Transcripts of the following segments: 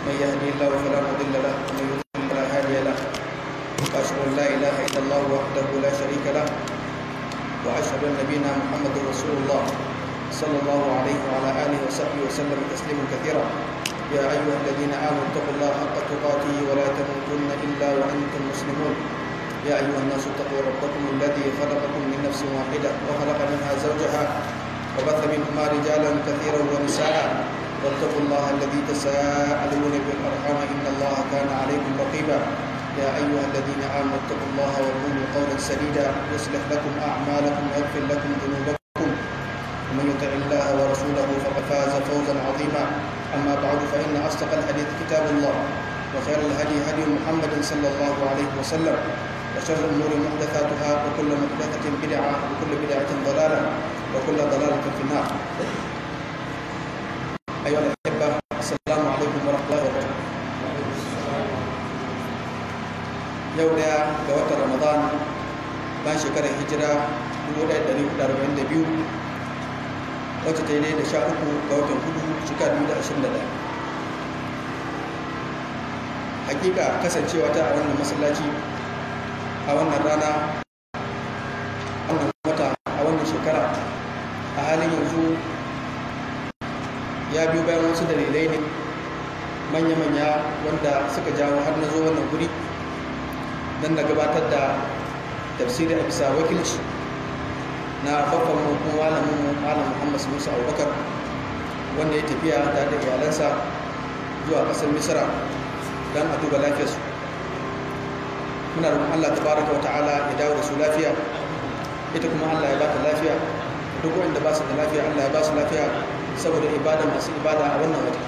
من يهدي الله فلا مضل له ومن يضلل فلا هادي له، وأشهد أن لا إله إلا الله وحده لا شريك له، وأشهد أن نبينا محمد رسول الله صلى الله عليه وعلى آله وصحبه وسلم تسليما كثيرا. يا أيها الذين آمنوا اتقوا الله حق تقاته ولا تموتن إلا وأنتم مسلمون. يا أيها الناس اتقوا ربكم الذي خلقكم من نفس واحدة وخلق منها زوجها وبث منهما رجالا كثيرا ونساء، واتقوا الله الذي تساءلون به والأرحام إن الله كان عليكم رقيبا. يا أيها الذين آمنوا اتقوا الله وقولوا قولا سديدا يصلح لكم أعمالكم ويغفر لكم ذنوبكم، ومن يطع الله ورسوله فقد فاز فوزا عظيما. أما بعد، فإن أصدق الحديث كتاب الله، وخير الهدي هدي محمد صلى الله عليه وسلم، وشر الأمور محدثاتها، وكل محدثة بدعة، وكل بدعة ضلالة، وكل ضلالة في النار. أيها الأحبة، السلام عليكم ورحمة الله وبركاته. Yau daya ga watan Ramadan bayan shekarar hijira 1442, wacce ta yi da 13 ga watan 4 shekara 2021. Hakika kasancewa ta a wannan masallaci a wannan rana, a wannan wata, a wannan shekara, a halin yanzu ya biyo bayan wasu dalilai ne manya-manya wanda suka jawo har na zo wannan guri don na gabatar da tafsiri a bisa wakilci na babban mu kuma malamin mu, Malam Muhammad Musa Abubakar, wanda ya tafiya tare da iyalansa zuwa ƙasar Misra don a duba lafiyarsu. Muna roƙon Allah tabaraka wa ta'ala ya dawo da su lafiya, ita kuma Allah ya bata lafiya, duk wanda ba su da lafiya Allah ya ba su lafiya saboda ibada masu ibada a wannan wata.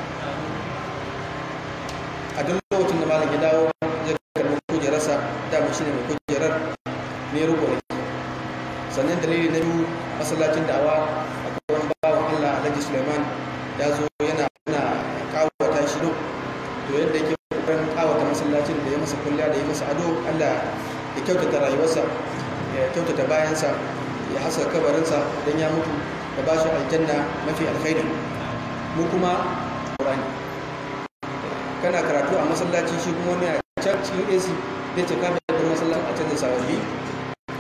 A duk lokacin da malam ya dawo zai karɓi kujerarsa, dama shine mai kujerar ne rubo ne. Sannan dalili na biyu, masallacin da'awa akwai wani bawan Allah Alhaji Suleiman ya zo yana kawata shi to yadda yake kokarin kawata masallacin da ya masa kulliya da ya masa ado, Allah ya kyautata rayuwarsa, ya kyautata bayansa, ya haska kabarinsa idan ya mutu, ya ba shi aljanna mafi alkhairi. Mu kuma Qur'ani kana karatu a masallaci, shi kuma wani a can cikin AC zai ce ka da masallacin a canza sababbi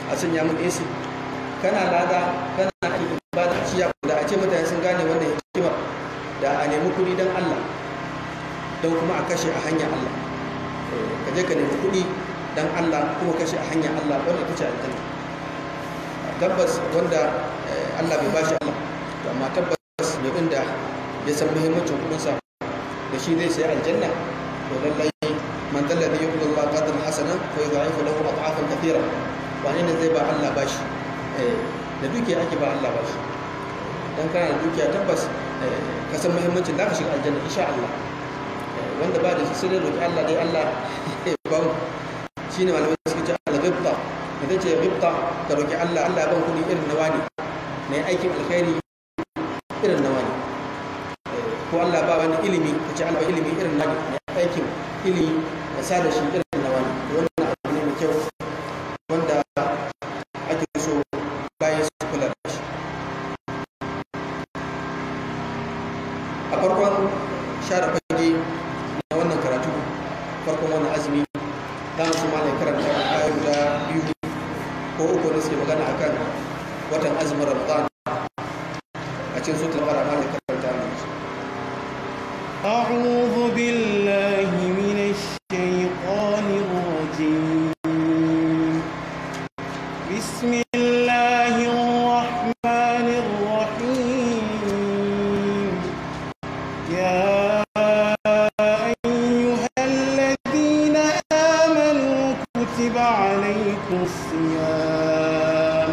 a sanya mun AC. Kana lada, kana aikin ibada, shi ya da a ce mutane sun gane wannan hikimar da a nemi kuɗi don Allah, don kuma a kashe a hanyar Allah. Ka je ka nemi kuɗi don Allah kuma kashe a hanyar Allah, wannan ita ce aljanna. Tabbas wanda Allah bai bashi Allah, to amma tabbas mai inda ya san muhimmancin kuɗinsa da shi zai sayi aljanna, to lallai man dalla da yuqulu Allah qadran hasana fa yudha'ifu lahu ad'afan kathira. Wani ne zai ba Allah bashi? Da dukiya ake ba Allah bashi. Dan kana da dukiya tabbas ka san muhimmancin da ka shiga aljanna insha Allah. Wanda ba da shi sai dai roki Allah, dai Allah ya ba mu. Shine malamai suka ce al-ghibta, idan ce ghibta ka roki Allah, Allah ya ban kuɗi irin na wani, na aikin alkhairi irin na wani, ko Allah ba wani ilimi, ka ce Allah ba ilimi irin na wani, na aikin ilimi na sa da shi irin na wani. Wannan abu ne mai kyau wanda ake so bayan su kula da shi. A farkon share fage na wannan karatu, farkon wannan azumi, za mu su malai karanta ayoyi guda biyu ko uku da suke magana akan watan azumin Ramadan a cikin suratul Baqara. Malai karanta mana. أعوذ بالله من الشيطان الرجيم. بسم الله الرحمن الرحيم. يا أيها الذين آمنوا كتب عليكم الصيام،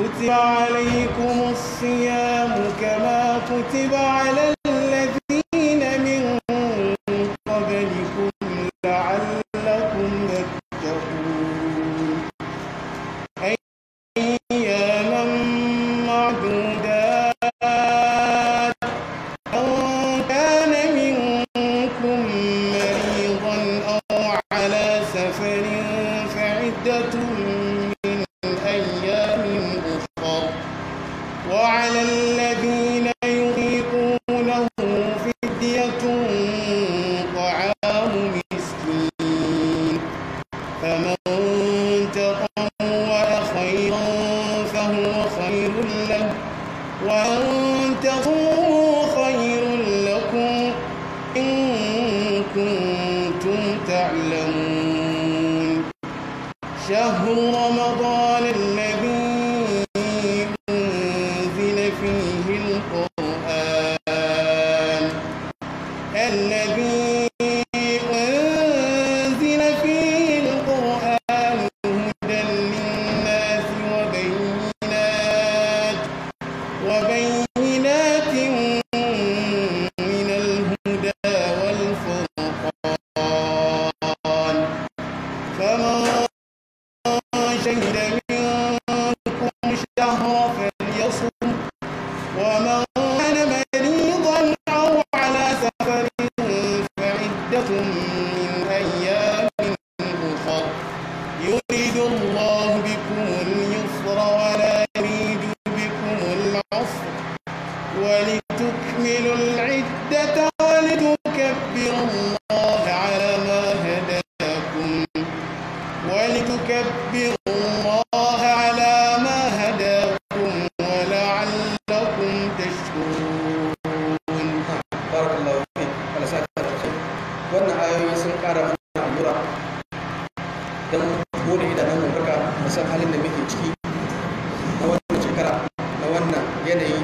كتب عليكم الصيام كما كتب على الذين من قبلكم لعلكم تتقون. أياما معدودات، من كان منكم مريضا أو على سفر فعدة من أيام أخر، وعلى الذين يطيقونه شهر رمضان الذي أنزل فيه القرآن هدى للناس وبينات من الهدى والفرقان فمن شهد منكم الشهر فليصم ومن كان مريضا أو على سفر فعدة من أيام أخر يريد الله بكم اليسر ولا يريد بكم العسر ولتكملوا العدة ولتكبروا الله على ما هداكم ولعلكم تشكرون. Barakallahu fi Allah saka da alkhairi. Wannan ayoyi sun ƙara mana allura don bude idanun mu barka mu san halin da muke ciki na wannan shekara, na wannan yanayi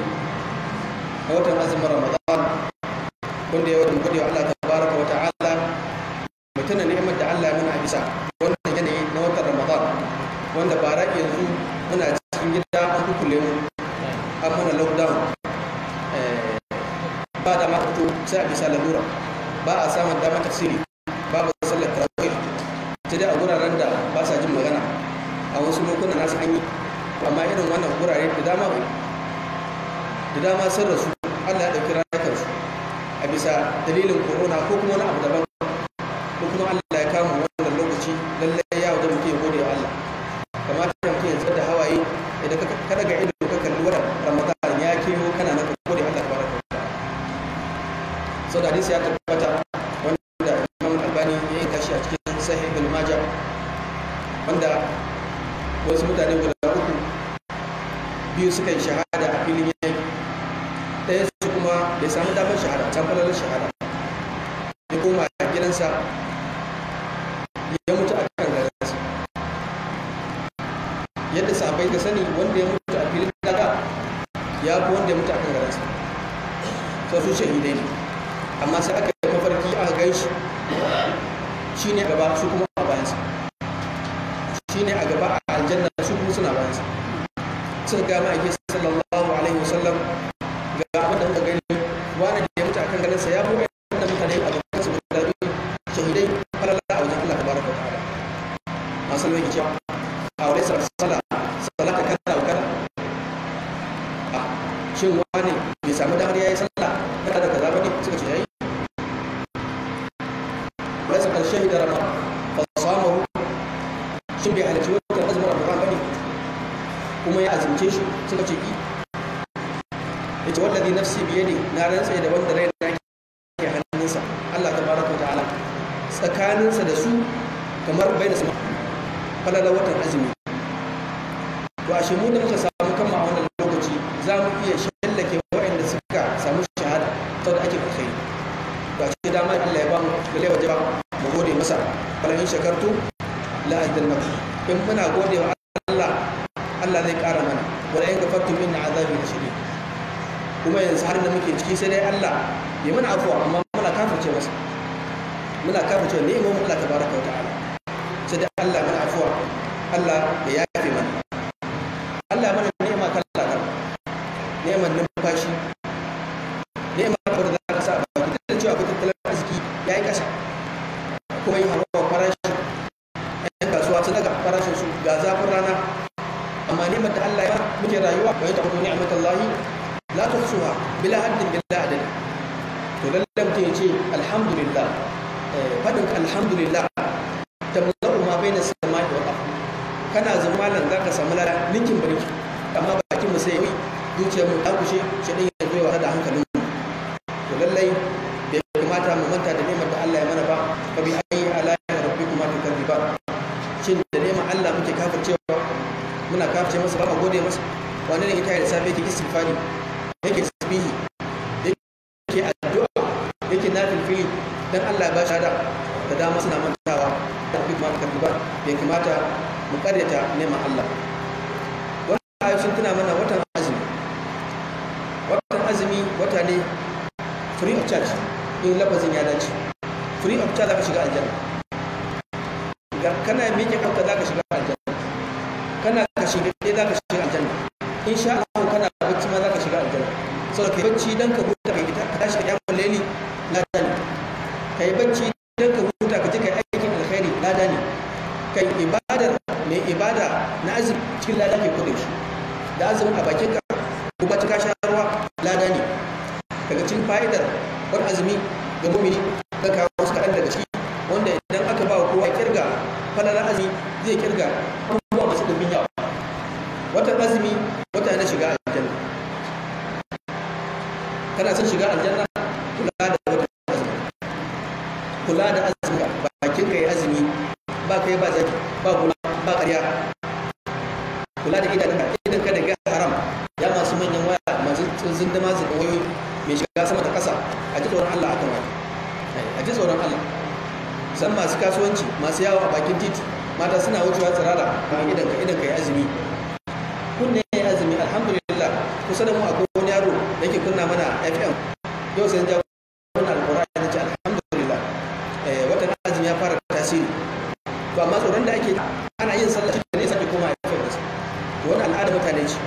na watan azumin Ramadan, wanda ya wata mu gode wa Allah tabaraka wa ta'ala, mu tuna ni'imar da Allah ya mana a bisa wannan yanayi na watan Ramadan, wanda bara yanzu muna cikin gida an kukule mu, an mana lockdown, ba da ma fito sai a bisa lalura, ba a samun damar tafsiri, babu sallar tarawih, sai dai a guraren da ba sa jin magana, a wasu lokutan nasu an yi, amma irin wannan gurare da dama bai da dama sun rasu, Allah ya ɗauki rayukansu a bisa dalilin corona ko kuma wani abu daban, ko kuma Allah ya kama wannan lokaci. Lallai ya wajen mutum ya gode wa Allah, kamata mutum ya tsada hawaye idan ka daga ido ka kalli wannan Ramadan ya kewo kana na gode Allah tabaraka wa ta'ala. Sau da hadisi ya tabbata wanda Imam Albani ya yi tashi a cikin Sahih Ibn Majah, wanda wasu mutane guda uku, biyu suka yi shahada a filin yaki, ɗaya su kuma bai samu damar shahada, can falalar shahada, ya koma gidansa ya mutu a kan garinsa. Yadda sahabbai ka sani, wanda ya mutu a filin daga ya fi wanda ya mutu a kan garinsa, sau su shahidai ne. Amma sai aka yi mafarki aka gan shi, shi ne a gaba su kuma a bayansa, shi ne a gaba a aljanna su kuma suna bayansa. Suka ga ma'aiki sallallahu alaihi wasallam, ga abin da muka gani, wani da ya mutu akan ganinsa ya fi wa'annan mutane a gabansa guda biyu shahidai falala a wajen Allah tabaraka wa ta'ala. Masu mai cewa a wani sallah salata kaza wa kaza, a shin wani bai samu damar yayi sallah kaza da kaza bane? Suka ce yayi. Laysa qad shahida ramadan fa samahu, shin bai halarci watan azumin ramadan bane kuma ya azumce shi? Suka ce ki. Yace wallazi nafsi biyadi, na rantsa da wanda raina ke hannunsa, Allah tabaraka wa ta'ala, tsakaninsa da su kamar baina sama falala watan azumi. To ashe mu da muka samu kanmu a wannan lokaci za mu iya shallake waɗanda suka samu shahada saboda ake alkhairi. To ashe dama Allah ya ba mu, lalle waje ba mu gode masa. Fala in shakartu la azidannakum, in muna gode wa Allah, Allah zai ƙara mana. Wala in kafartum inna azabi lashadid. Kuma yanzu har da muke ciki sai dai Allah ya mana afuwa, amma muna kafirce masa, muna kafirce ni'imomin Allah tabaraka wa ta'ala, sai dai Allah mana afuwa, Allah ya yafe mana. Allah mana ni'ima kala kala, ni'imar numfashi, ni'imar da za ka sa a baki, duk da cewa akwai tattalin arziki ya yi ƙasa, kuma yi hawa farashi, 'yan kasuwa sun daga farashin su, ga zafin rana, amma ni'imar da Allah ya muke rayuwa, wa yata kudu ni'matallahi la tuhsuha bila haddin bila adad. To lalle mutum ya ce alhamdulillah, fadin alhamdulillah tamla'u ma baina samai wal ard, kana zama nan zaka samu lada ninkin barki, amma bakin mu sai yi zuciyar mu ta kushe, shi din ya zo ya da hankalin mu. To lallai bai kamata mu manta da ni'imar da Allah ya mana ba. Fa bi ayyi ala'i rabbikuma tukadiban, shin da ni'imar Allah muke kafircewa? Muna kafirce masa, ba mu gode masa. Wani ne ita da safe yake istighfari, yake tasbihi, yake addu'a, yake nafilfili dan Allah ya ba shi da dama, suna mantawa da rabbikuma tukadiban. Bai kamata mu karyata neman Allah. Wannan ayoyi sun tuna mana watan azumi. Watan azumi wata ne free of charge, in lafazin ya dace. Free of charge zaka shiga aljanna. Ga kana miƙe kanka zaka shiga aljanna. Kana ka shiga ɗaya zaka shiga aljanna. Insha Allah kana bacci ma zaka shiga aljanna. Saboda kai bacci dan ka huta kai ka tashi ka yamma laili lada ne. Kai bacci dan ka huta ka je kai aikin alkhairi lada ne. Kai ibadar mai ibada na azumi cikin lada ke kudin shi. Da azumin a bakin ka ko ba ka sha ruwa lada ne. Daga cikin fa'idar wani azumi ga mumini zan kawo wasu kaɗan daga ciki, wanda idan aka ba wa kowa ya kirga falalar azumi zai kirga abubuwa masu ɗumbin yawa. Watan azumi wata na shiga aljanna. Kana son shiga aljanna, kula da watan azumi, kula da azumi, bakin ka yi azumi, ba kai ba zaki, ba gula, ba ƙarya. Kula da idanunka, idan ka daga haram, ya masu manyan waya masu zindama zindama wayoyi mai shiga sama da ƙasa, a ji tsoron Allah akan wani, a ji tsoron Allah. San masu kasuwanci masu yawo a bakin titi, mata suna wucewa tsirara, idan ka idan ka yi azumi, kunne ya yi azumi. Alhamdulillah kusa da mu akwai wani yaro da yake kunna mana FM yau sai ja kunna alqur'ani, ce alhamdulillah watan azumi ya fara tasiri. To amma tsoron da ake ana yin sallah shi ne sake koma FM da su. To wannan al'ada mutane ce,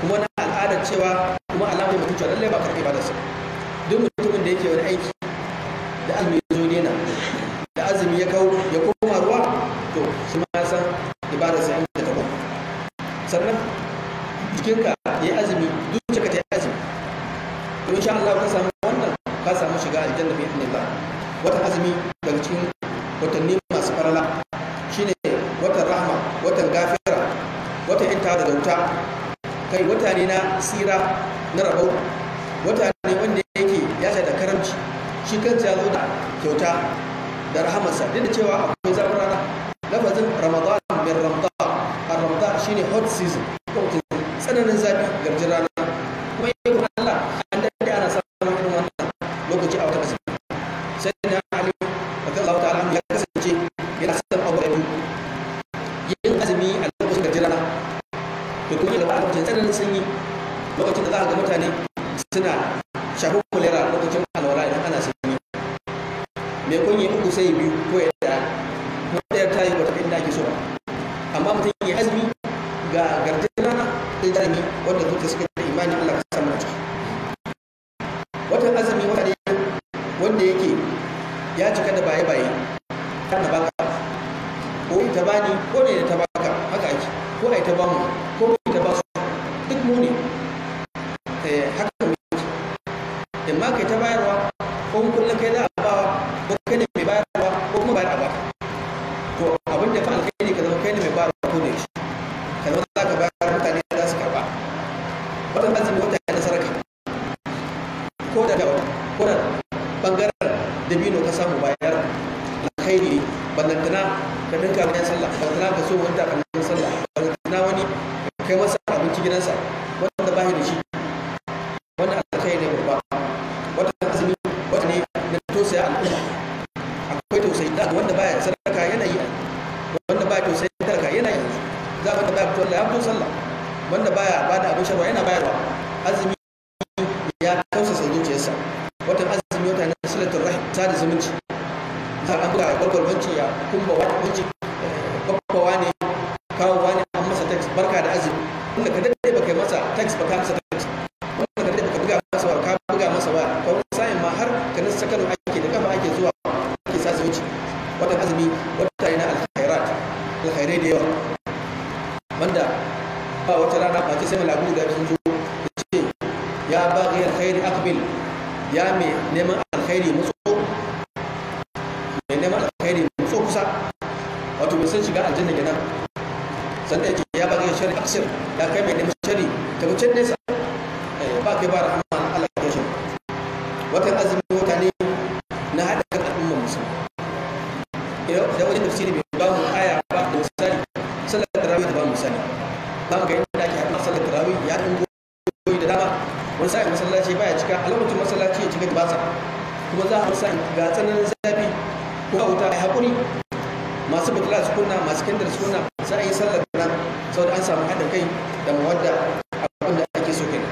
kuma wannan al'adar cewa kuma alamar mutum cewa lallai ba karɓi ba da su. Duk mutumin da yake wani aiki da azumi ya zo daina, da azumi ya kawo ya koma ruwa, to shi ma ya san ibadarsa inda ta koma. Sannan jikinka ya yi azumi, zuciyarka ta yi azumi, to insha Allah ka samu wannan, ka samu shiga aljanna bi idnillah. Watan azumi daga cikin watanni masu farala shine watan rahma, watan gafira, watan inta da dauta, kai wata ne na tsira na rabau, wata ne wanda yake ya sha da karamci, shi kansa ya zo da kyauta da rahamarsa. Duk da cewa akwai zafin rana, lafazin Ramadan min Ramda, ar-Ramda shine hot season, lokacin tsananin zafi, garjin rana. Kuma ikon Allah an dade ana samun irin wannan lokaci a watan azumi. Sai na Ali radiyallahu ta'ala anhu ya kasance yana son abu da biyu, yin azumi a lokacin garjin rana da kuma yin a lokacin tsananin sanyi, lokacin da za a ga mutane suna shafin kulera lokacin alwala idan ana sanyi. Mai kunye uku sai biyu ko ya daya, kuma ɗayar ta yi wata inda ake so ba. Amma mutum ya azumi ga garjin rana da jarumi wanda zuciya suka da imani, Allah ka samu a ciki. Watan azumi wata ne wanda yake ya cika da baye-baye, kana baka ko ita bani ko ne ta baka, haka ake, ko ai ta bamu ko mu ta basu, duk mu ne. Haka muke, in ma kai ta bayarwa ko kullum kai za a bawa, ko kai ne mai bayarwa ko kuma bayar a baka. To abin da fa alkhairi ka zama kai ne mai bayarwa ko ne shi ka zama za ka bayar, mutane za su karba. Watan azumi wata na saraka, ko da ko da bangaren dabino ka samu bayar, alkhairi ne. Ballantana ka dinka bayan sallah, ballantana ka so wani takalmin sallah, ballantana wani ka kai masa abinci gidansa wanda ba da shi, wannan alkhairi ne babba. Watan azumi wata ne na tausaya al'umma, akwai tausayi da wanda baya sadaka yana yi, wanda baya tausayi talaka yana yi, za wanda baya fito ya fito sallah, wanda baya bada abin sharwa yana bayarwa. Azumi ya tausasa zuciyarsa. Watan azumi wata ne silatul rahim, sada zumunci. Za a buga gwalgwal wanci ya kumba wanci babbawa ne kawowa ne, an masa text barka da azumi, wanda ka dade baka yi masa text ba ka masa text, wanda ka dade baka buga masa ba ka buga masa ba, ka wani sa'in ma har ka nasa Kano ake da kafa ake zuwa ake sa zumunci. Watan azumi wata ne na alkhairat, alkhairai da yawa, wanda ba wata rana ba ce sai malaku da sun zo ce ya baghi alkhairi aqbil, ya mai neman alkhairi mutso, mai neman alkhairi mutso kusa, wato mai san shiga aljanna kenan. Sannan ya ce ya baghi sharri aqsir, ya kai mai neman sharri tafi can nesa, ba kai ba rahama Allah ya shi. Watan azumi wata ne na haɗa kan al'ummar musulmi. Da wajen tafsiri bai ba mu aya ba da misali sallar tarawih da ba mu misali, za mu ga yadda ake haɗa sallar tarawih ya ɗan goyi da dama. Wani sa'in masallaci baya cika, a lokacin masallaci ya cika da basa, kuma za a wani sa'in ga tsananin zafi ko ba wuta, ai haƙuri, masu batula su kunna, masu kendir su kunna, sai Sai an yi sallar nan saboda an samu haɗin kai da mawadda, abin da ake so kenan.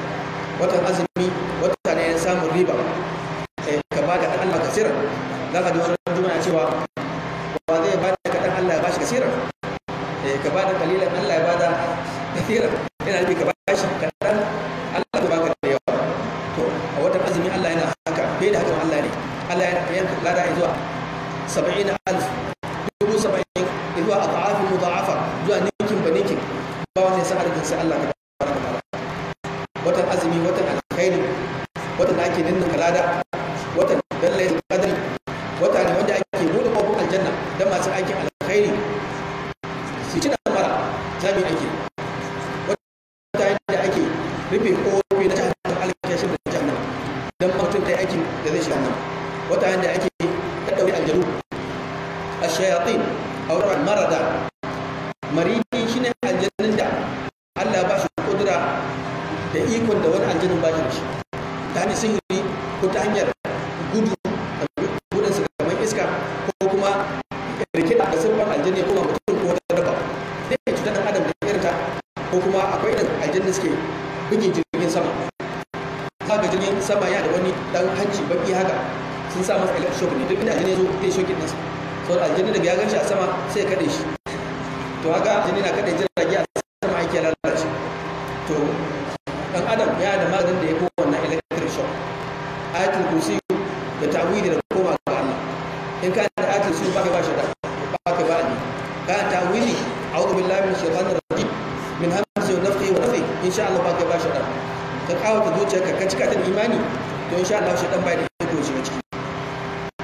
Watan azumi wata ne na samun riba, ka ba da Allah kasiran. Za ka ji wani juma'a cewa wa zai ba da kaɗan Allah ya bashi kasiran, ka ba da kalilan Allah ya ba da kasiran. Yana nufi ka bashi kaɗan Allah ya baka da yawa. To a watan azumi Allah yana haka, bai da haka Allah ne. Allah yana yanka lada zuwa 70,000, 70,000 zuwa adhafin mudha'afa, zuwa ninkin ba ninkin, ba wanda ya san adadin sai Allah tabaraka ta'ala. Watan azumi watan alkhairi, watan da ake ninninka lada, watan lailatul qadri, wata ne wanda ake buɗe kofofin aljanna don masu aikin alkhairi su ci mara jami'in aiki. Wata da ake rufe kofofi na jahannam, alkashin da jahannam don mutum ta yi aikin da zai shiga nan. Wata da ake daddaure aljanu ashayatin aw marada. Maridi shine aljannin da Allah ba shi kudura da ikon da wani aljannin ba shi da shi, ta hanyar sihiri ko ta hanyar gudu gudun su kamar iska, ko kuma rikida da siffar aljanni ko mutum ko wata dabba zai iya cutar ɗan adam da irinta, ko kuma akwai irin aljannin suke buge jirgin sama. Za ga jirgin sama yana da wani dan hanci baki haka, sun sa masa electric shock ne, duk inda aljanni ya zo zai shokin ɗinsa. Saboda aljanni daga ya gan shi a sama sai ya kaɗe shi. To haka aljanni na kaɗe jirage a sama, aiki ya lalace. To ɗan adam yana da maganin da ya fi wannan electric shock: ayatul kursi da ta'widi da koma ga Allah. In ka da ayatul kursi ba ka ba shi da ba ka ba ni ka ta'widi, a'udhu billahi minash shaitanir rajim min hamzihi wa nafthihi wa nafthihi, insha Allah ba ka ba shi da ka kawo ta zuciyarka ka cika ta da imani, to insha Allah shaitan bai da iko shiga ciki.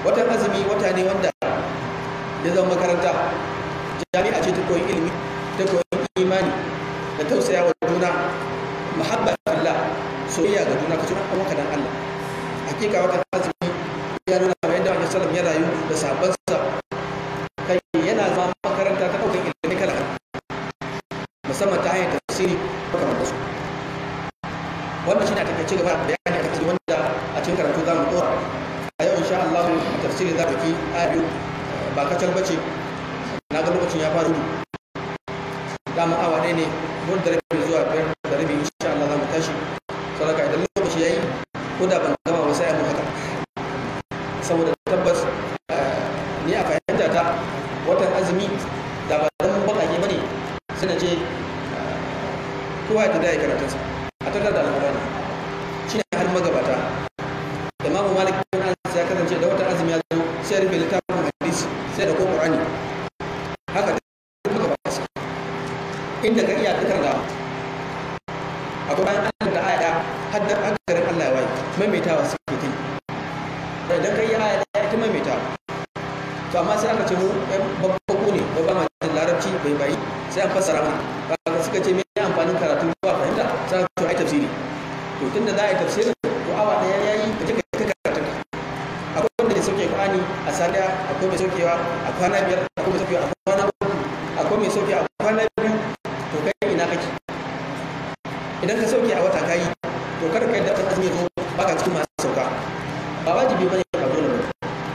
Watan azumi wata ne wanda ya zama makaranta, jami'a ce ta koyi ilimi, ta koyi imani da tausaya wa juna, mahabba fillah, soyayya ga juna, ka ci an maka dan Allah. Hakika watan azumi ya nuna mai yadda Annabi sallallahu ya rayu da sahabbansa, kai yana zama makaranta ta ɗaukar ilimi kala, musamman ta hanyar tafsiri kamar da su. Wannan shine a takaice gaba bayani a tafsiri wanda a cikin karatu za mu dora a yau insha Allah. A tafsiri za mu ki aya biyu ba kacal bace. Na ga lokacin ya faru, dama awa ɗaya ne, 4:30 zuwa 5:30 insha Allah za mu tashi. Saboda idan lokaci yayi ko da ban gama ba sai mu haka, saboda tabbas ni a fahimta ta watan azumi da ba dan baƙaƙe bane sai na ce kowa ya tada ya karatunsa a tattar da alƙur'ani. Shine har magabata, Imamu Malik bin Anas ya kasance da watan azumi ya zo sai ya rufe littafin hadisi sai da ko Qur'ani. Haka duk magabata su inda ka iya fitar da akwai bayan Allah da aya har da garin Allah ya waye maimaitawa suke ta yi. Idan ka yi aya ɗaya ita maimaitawa. To amma sai aka ce mu ɗan babbaku ne ba ma jin larabci bai bayi sai an fassara mana ba. Suka ce me amfanin karatu ba fahimta? Sai aka ce ai tafsiri. To tunda za a yi tafsirin to awa ɗaya ya yi, ka je ka ta karatun. Akwai wanda ke sauke Qur'ani a saniya, akwai mai saukewa a kwana 5, akwai mai saukewa a kwana 3, akwai mai saukewa a kwana 2. To kai ina kake? Idan ka sauke a wata kayi, to kar ka yadda azumi ya zo baka cikin masu sauka. Ba wajibi bane, ba dole bane,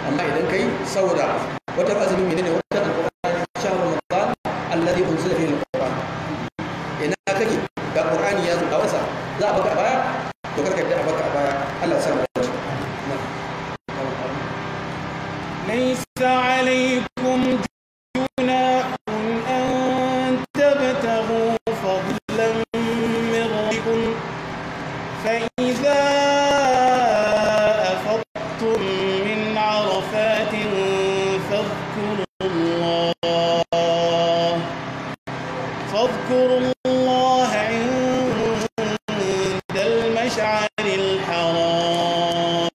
amma idan kai saboda wata azumi menene wata alqur'ani, shahru ramadan alladhi unzila fihi alquran. Ina kake? Ga qur'ani ya zo a wasa, za a baka a baya? To kar ka yadda a baka a baya. Allah ya sa mu dace. ليس عليكم جناح أن تبتغوا فضلا من ربكم، فإذا أفضتم من عرفات فاذكروا الله عند المشعر الحرام،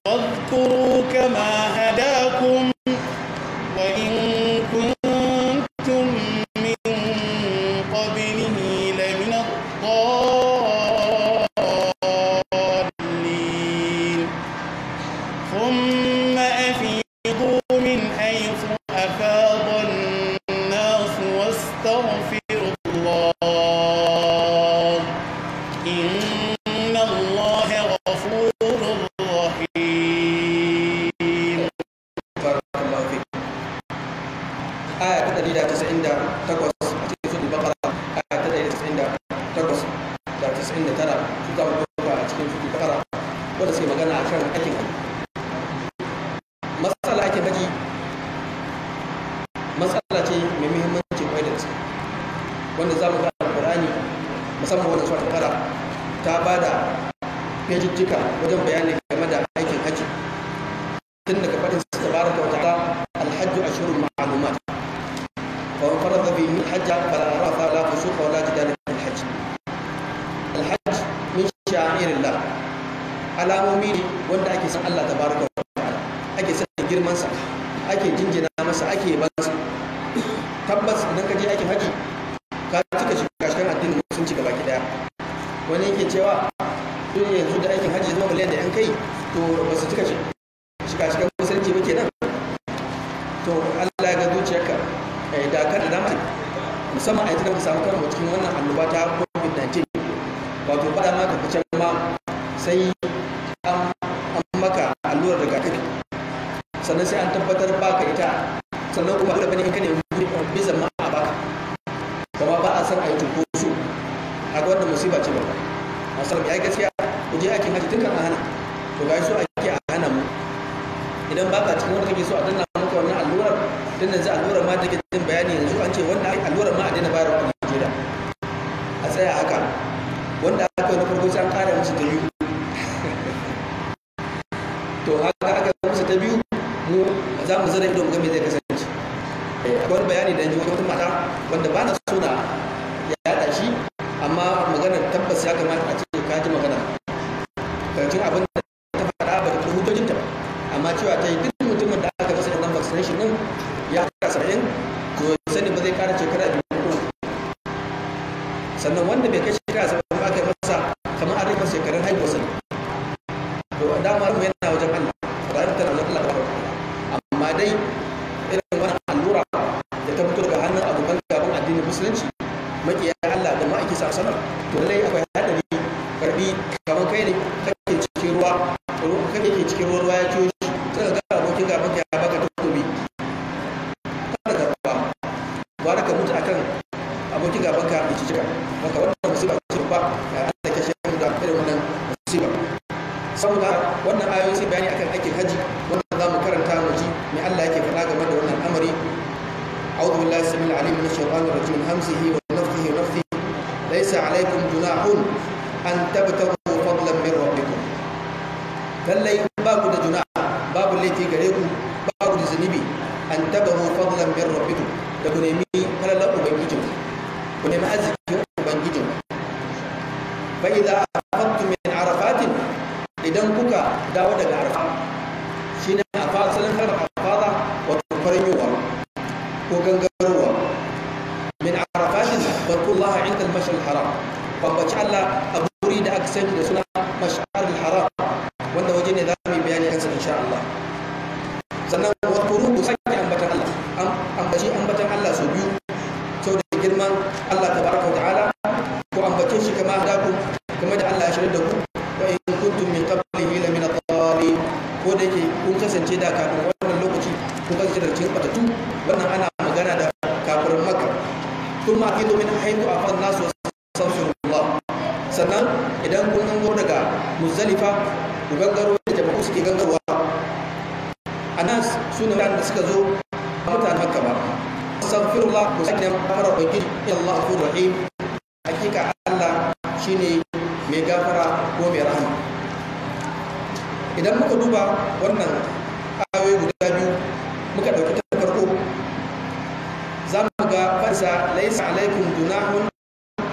واذكروا كما هداكم وإن كنتم من قبله لمن الضالين. ثم أفيضوا من حيث أفاض الناس واستغفروا الله إن الله غفور رحيم. Barakallahu fik. Aya ta 198 a cikin suratul Baqara, aya ta 198 da 99 su za mu ɗauka a cikin suratul Baqara, wanda suke magana akan aikin haji. Matsala aikin haji matsala ce mai muhimmanci kwai da gaske, wanda za mu ga Alƙur'ani musamman wannan suratul Baqara ta ba da fejijjika wajen bayani game da aikin haji, tun daga faɗin sa tabaraka wa ta'ala alhajju ashhurun ma'lumat fa man farada fihi alhajja fala rafatha wala fusuqa wala jidala fil hajj. Alhajj min sha'irillah, alamomi ne wanda ake san Allah tabaraka wa ta'ala, ake san girman sa, ake jinjina masa, ake yaban sa. Tabbas idan ka je aikin haji ka cika shiga addinin musulunci gaba ki daya. Wani yake cewa duk yanzu da aikin haji zama miliyan da yan kai, to ba su cika shiga musulunci ba kenan. To Allah ya ga zuciyarka, da ka da dama musamman a yanzu da muka samu kanmu cikin wannan annoba ta COVID-19, wato ba dama ka fice ma sai an maka allurar rigakafi, sannan sai an tabbatar baka ita, sannan kuma dole bane in ka nemi bizan ma a baka, kuma ba a san a yi cunkoso. A ga wannan musiba ce babba. Masalam ya yi gaskiya, ku je aikin haji tun kan a hana, to ga so ake a hana mu. Idan baka cikin wanda kake so a danna maka wannan allurar, tun yanzu allurar ma take jin bayani yanzu an ce wanda allurar ma a daina bayarwa a Najeriya, a tsaya haka. Wanda aka yi na farko sai an kara musu ta biyu, to haka aka yi musu ta biyu, mu za mu zara ido mu ga me zai kasance. Akwai wani bayani da ji wata mata wanda ba na so na yaɗa shi, amma maganar tabbas ya kamata a ce ka ji magana. Karshen abin da ta faɗa ba ta hujjojinta ba, amma cewa ta yi duk mutumin da aka masa wannan vaccination din ya kara 70, to sani ba zai kara shekara 2 ko. Sannan wanda bai kai shekara 70 ba aka yi masa kamar an rage masa shekarun haihuwarsa ne. To dama mu yana wajen Allah, rayuwar tana wajen Allah tabaraka wa ta'ala. Amma dai irin wannan allura da ta fito daga hannun abokan gaban addinin musulunci, makiya Allah da ma'aiki sa sanar, to lallai akwai hadari. Karbi kamar kai ne kake cikin ruwa, kake cikin ruwa, ruwa ya ciyo shi, sai ka ga abokin gaban ka ya baka takobi, kada ka ba gwara ka mutu akan abokin gaban ka ya cici ka. Maka wannan musiba ce ba Allah ke shi da irin wannan musiba. Saboda wannan ayoyi sai bayani akan aikin haji, wannan za mu karanta mu ji me Allah yake faɗa game da wannan al'amari. A'udhu billahi samil alim minash shaitanir rajim min hamzihi wa nafthihi wa nafthihi. Laysa alaykum junahun an tabtagu fadlan min rabbikum. Lallai ba ku da junah, babu laifi gare ku, ba ku da zunubi, an tabtagu fadlan min rabbikum, da ku nemi falalar ubangijin, ku nemi arzikin ubangijin. Fa idza afattum min arafatin, idan kuka dawo daga arafa, shine afa asalin kalmar afada wato farin ko gangarowa, min arafatin barkullaha inda al-mash'ar al-haram, babbaci Allah a guri da aka sani da suna mash'ar al-haram, wanda waje ne za mu yi bayani kansa insha Allah. Sannan wadkuru, ku sake ambatan Allah, ambaci ambatan Allah sau biyu saboda girman Allah tabaraka wa ta'ala. Ku ambace shi kama hadakum, kuma da Allah ya shirya da ku, wa in kuntum min qablihi la min ad-dallin, ko da yake kun kasance da kafin wannan lokaci kun kasance da cikin batatu. Wannan ana magana da kafirin Makka. Thumma afidu min haythu afada an-nas wastaghfirullah. Sannan idan kun gangaro daga Muzdalifa, ku gangaro da jama'u suke gangarowa. Anas su ne da suka zo mutanen Makka ba. Astaghfirullah, ku sake gafara ubangiji, Allah ghafurur rahim. Hakika Allah shine mai gafara ko mai rahama. Idan muka duba wannan ayoyi guda biyu, muka ɗauki ta farko, za mu ga farsa laisa alaikum junahun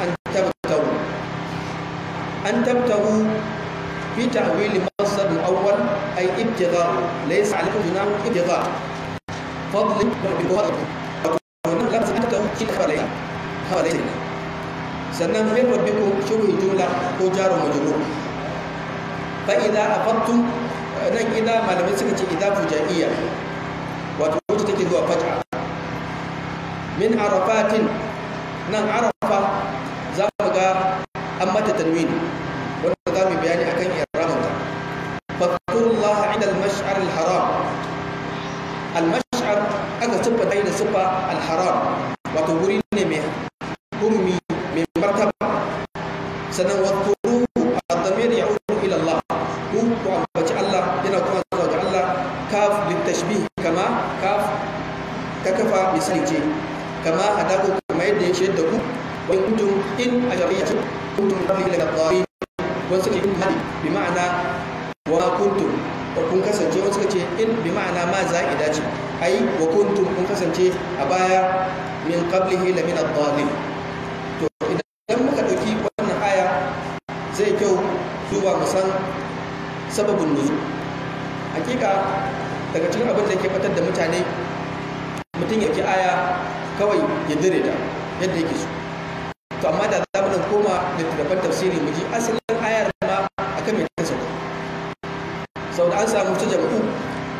an tabtahu, an tabtahu fi ta'wili masdar al-awwal ay ibtigha, laysa alaikum junahun ibtigha fadl bi fadl, wannan lafzin tabtahu shi ne khabar. Sannan min rabbikum shubhi jumla ko jaru majrur. Fa idza afattum, nan idza malamai suka ce idza fujaiyya, wato wacce take zuwa faj'a. Min arafatin, nan arafa za mu ga an mata tanwin, wanda za mu bayani akan i'rabinta. Fadhkurullaha 'inda al-mash'ar al-haram. Al-mash'ar aka siffa da siffa al-haram, Wato guri ne mai hurumi, mai martaba. Sannan wadhkuruhu, ad-damir ya'udu ila Allah, ku ambaci Allah, yana kuma zuwa ga Allah. Kaf litashbih, kama kaf ta kafa misali ce, kama hadaku, kama yadda ya shaida ku. Wa kuntum in ajriyatu kuntum qabli ila ad-dhalin, wasu ce in hadi bi ma'ana wa kuntum, wa kun kasance. Wasu ce in bi ma'ana ma za'ida ce, ai wa kuntum, kun kasance a baya, min qablihi la min ad-dhalin. To idan muka dauki wannan aya, zai kyau duba mu san sababin nuzul. Hakika daga cikin abin da ke batar da mutane, mutum ya ki aya kawai ya dire ta yadda yake so. To amma da za mu koma littattafan tafsiri mu ji asalin ayar ma akan mai ta sauka. Sau da an samu su jama'u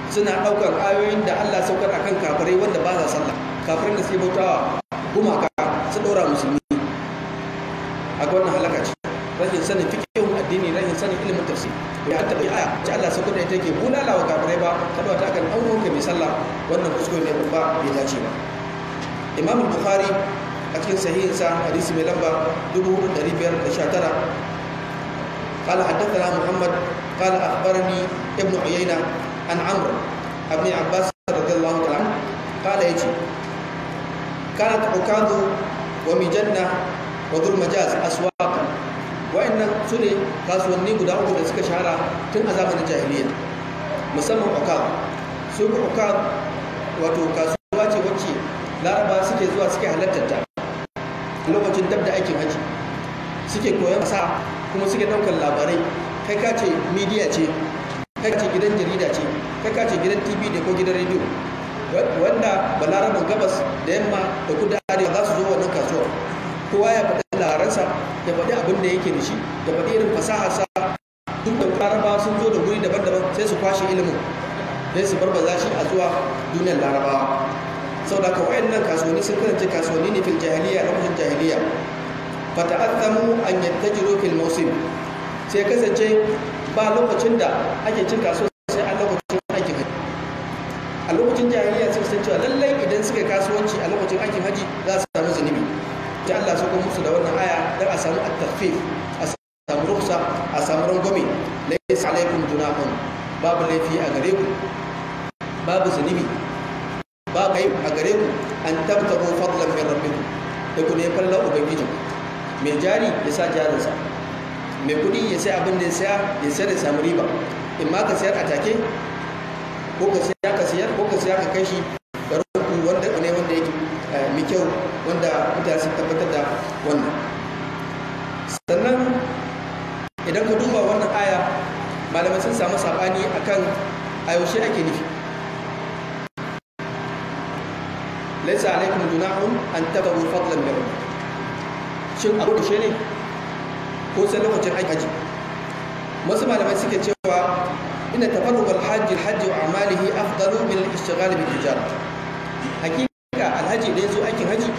suna ɗaukar ayoyin da Allah saukar akan kafirai wanda ba sa sallah, kafirai da suke bautawa gumaka, su ɗora musulmi a wannan halaka ce. Rashin sanin fiqhun addini, rashin sanin ilimin tafsir. Ya taɓa aya ce Allah saukar da ita yake bulala wa kafirai ba ta ɗora ta akan ɗan uwanka mai sallah. Wannan kuskure ne babba, bai dace ba. Imam Bukhari a cikin sahihinsa, hadisi mai lamba 4519, قال حدثنا محمد قال أخبرني ابن عيينة عن عمرو ابن عباس رضي الله تعالى عنه قال يجي كانت عكاظ ومجنة وذو المجاز أسواقا. وإن سنة kasuwanni guda uku da suka shahara tun a zamanin jahiliya, musamman Ukaz. Su Ukaz wato kasuwa ce wacce Laraba suke zuwa, suke halartar ta lokacin dab da aikin haji, suke koyon fasaha kuma suke daukar labarai. Kai ka ce media ce, kai ka ce gidan jarida ce, kai ka ce gidan TV ne ko gidan rediyo, wanda Balaraban gabas da yamma da kudu arewa za su zo wannan kasuwar. Kowa ya faɗi labaransa, ya faɗi abin da yake da shi, ya faɗi irin fasaharsa. Duk da Larabawa sun zo da guri daban-daban, sai su kwashe ilimin, sai su barbaza shi a zuwa duniyar Larabawa. Saboda haka wayannan kasuwanni sun kasance kasuwanni ne fil jahiliya, lokacin jahiliya. Fata'azzamu an yattajiru fil mawsim, sai kasance ba lokacin da ake cin kasuwa sai a lokacin aikin haji. A lokacin jahiliya sun san cewa lallai idan suka kasuwanci a lokacin aikin haji za su samu zunubi. Ta Allah su musu da wannan aya dan a samu at-takhfif, a samu rukhsa, a samu rangwame. Laysa alaikum junahun, babu laifi a gare ku, babu zunubi, babu aib a gare ku, an tabtagu fadlan min rabbikum, da ku ne fallar ubangiji. Mai jari ya sa jarinsa, mai kudi ya sai abin da ya saya, ya sayar da samu riba. In ma ka sayar a take, ko ka saya ka sayar, ko ka saya ka kai shi garin ku, wanda ne wanda yake mai kyau, wanda mutane sun tabbatar da wannan. Sannan idan ka duba wannan aya, malamai sun samu sabani akan a yaushe ake nufi laisa alaikum junahun an tabtagu fadlan min rabbikum. Shin abu da ne ko sai lokacin aiki haji? Wasu malamai suke cewa inna tafarruq al-hajj al-hajj wa amalihi afdalu min al-ishtighal bi tijara. Hakika alhaji da yazo aikin haji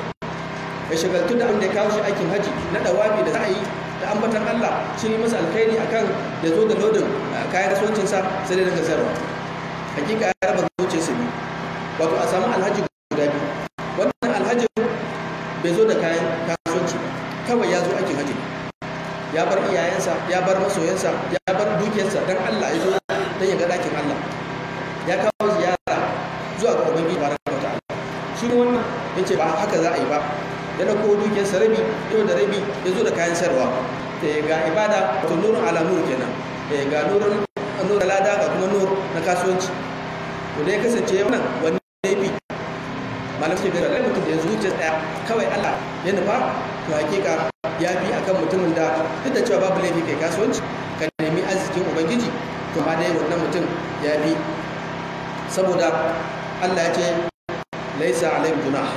ya shagaltu da abin da ya kawo shi aikin haji na dawabi da sa'ayi da ambatan Allah, shi ne masa alkhairi akan ya zo da lodin kayan kasuwancin sa sai dai dinga sayarwa. Hakika ya raba zuciyarsa biyu, wato a samu alhaji guda biyu. Wannan alhaji bai zo da kayan kasuwanci ba, kawai ya zo aikin haji, ya bar iyayensa, ya bar masoyansa, ya bar dukiyarsa don Allah ya zo, don ya ga ɗakin Allah, ya kawo ziyara zuwa ga Ubangiji baraka wa ta'ala. Shi wannan ya ce ba haka za a yi ba, ya dauko dukiyarsa rabi yau da rabi, ya zo da kayan sayarwa. Ga ibada, wato nurun ala nur kenan, ga nurun nur lada, ga kuma nur na kasuwanci. To da ya kasance wannan, wani laifi malam ce da mutum da ya zuciya ɗaya kawai Allah ya nufa, to hakika ya fi akan mutumin da duk da cewa babu laifi kai kasuwanci ka nemi arzikin Ubangiji, to ma dai wannan mutum ya fi, saboda Allah ya ce laisa alaihim junah.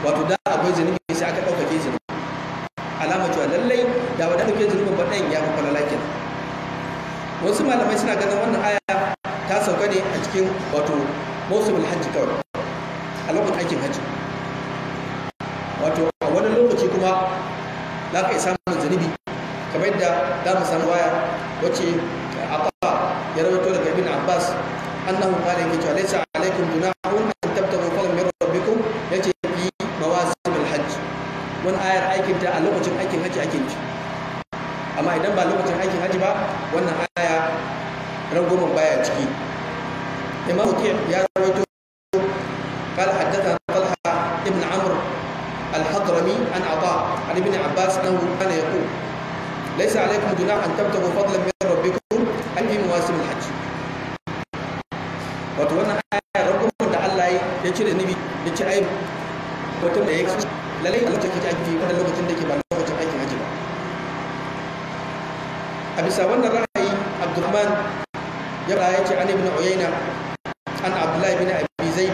Wato da akwai zunubi sai aka ɗaukake zunubi, alama cewa lallai da wadda ɗauke zunubin ba ɗayan ya fi falala kenan. Wasu malamai suna ganin wannan aya ta sauka ne a cikin wato mawsimul hajji kawai, a lokacin aikin hajji. Wato a wani lokaci kuma za ka iya samun zunubi, kamar yadda za mu samu waya wacce Ata ya rawaito daga Ibn Abbas annahu qala, yake cewa laysa alaikum junahun an tabtagu fadlan min rabbikum, yace fi mawasimil hajj. Wani ayar aikin ta a lokacin aikin haji ake nufi, amma idan ba lokacin aikin haji ba wannan aya rangwamen baya ciki. Imam Waki' ya rawaito قال حدثنا طلحة ابن عمرو الحضرمي عن عطاء عن ابن عباس أنه كان يقول ليس عليكم جناح أن تبتغوا فضلا من ربكم أي في مواسم الحج. Wato wannan aya rangwamen da Allah ya cire nabi ya ci ai mutum da ya kasu lalai a lokacin da ake wannan lokacin da ke ba lokacin aikin haji ba. A bisa wannan ra'ayi Abdurrahman ya ya ce an ibn Uyayna an Abdullah ibn Abi Zaid.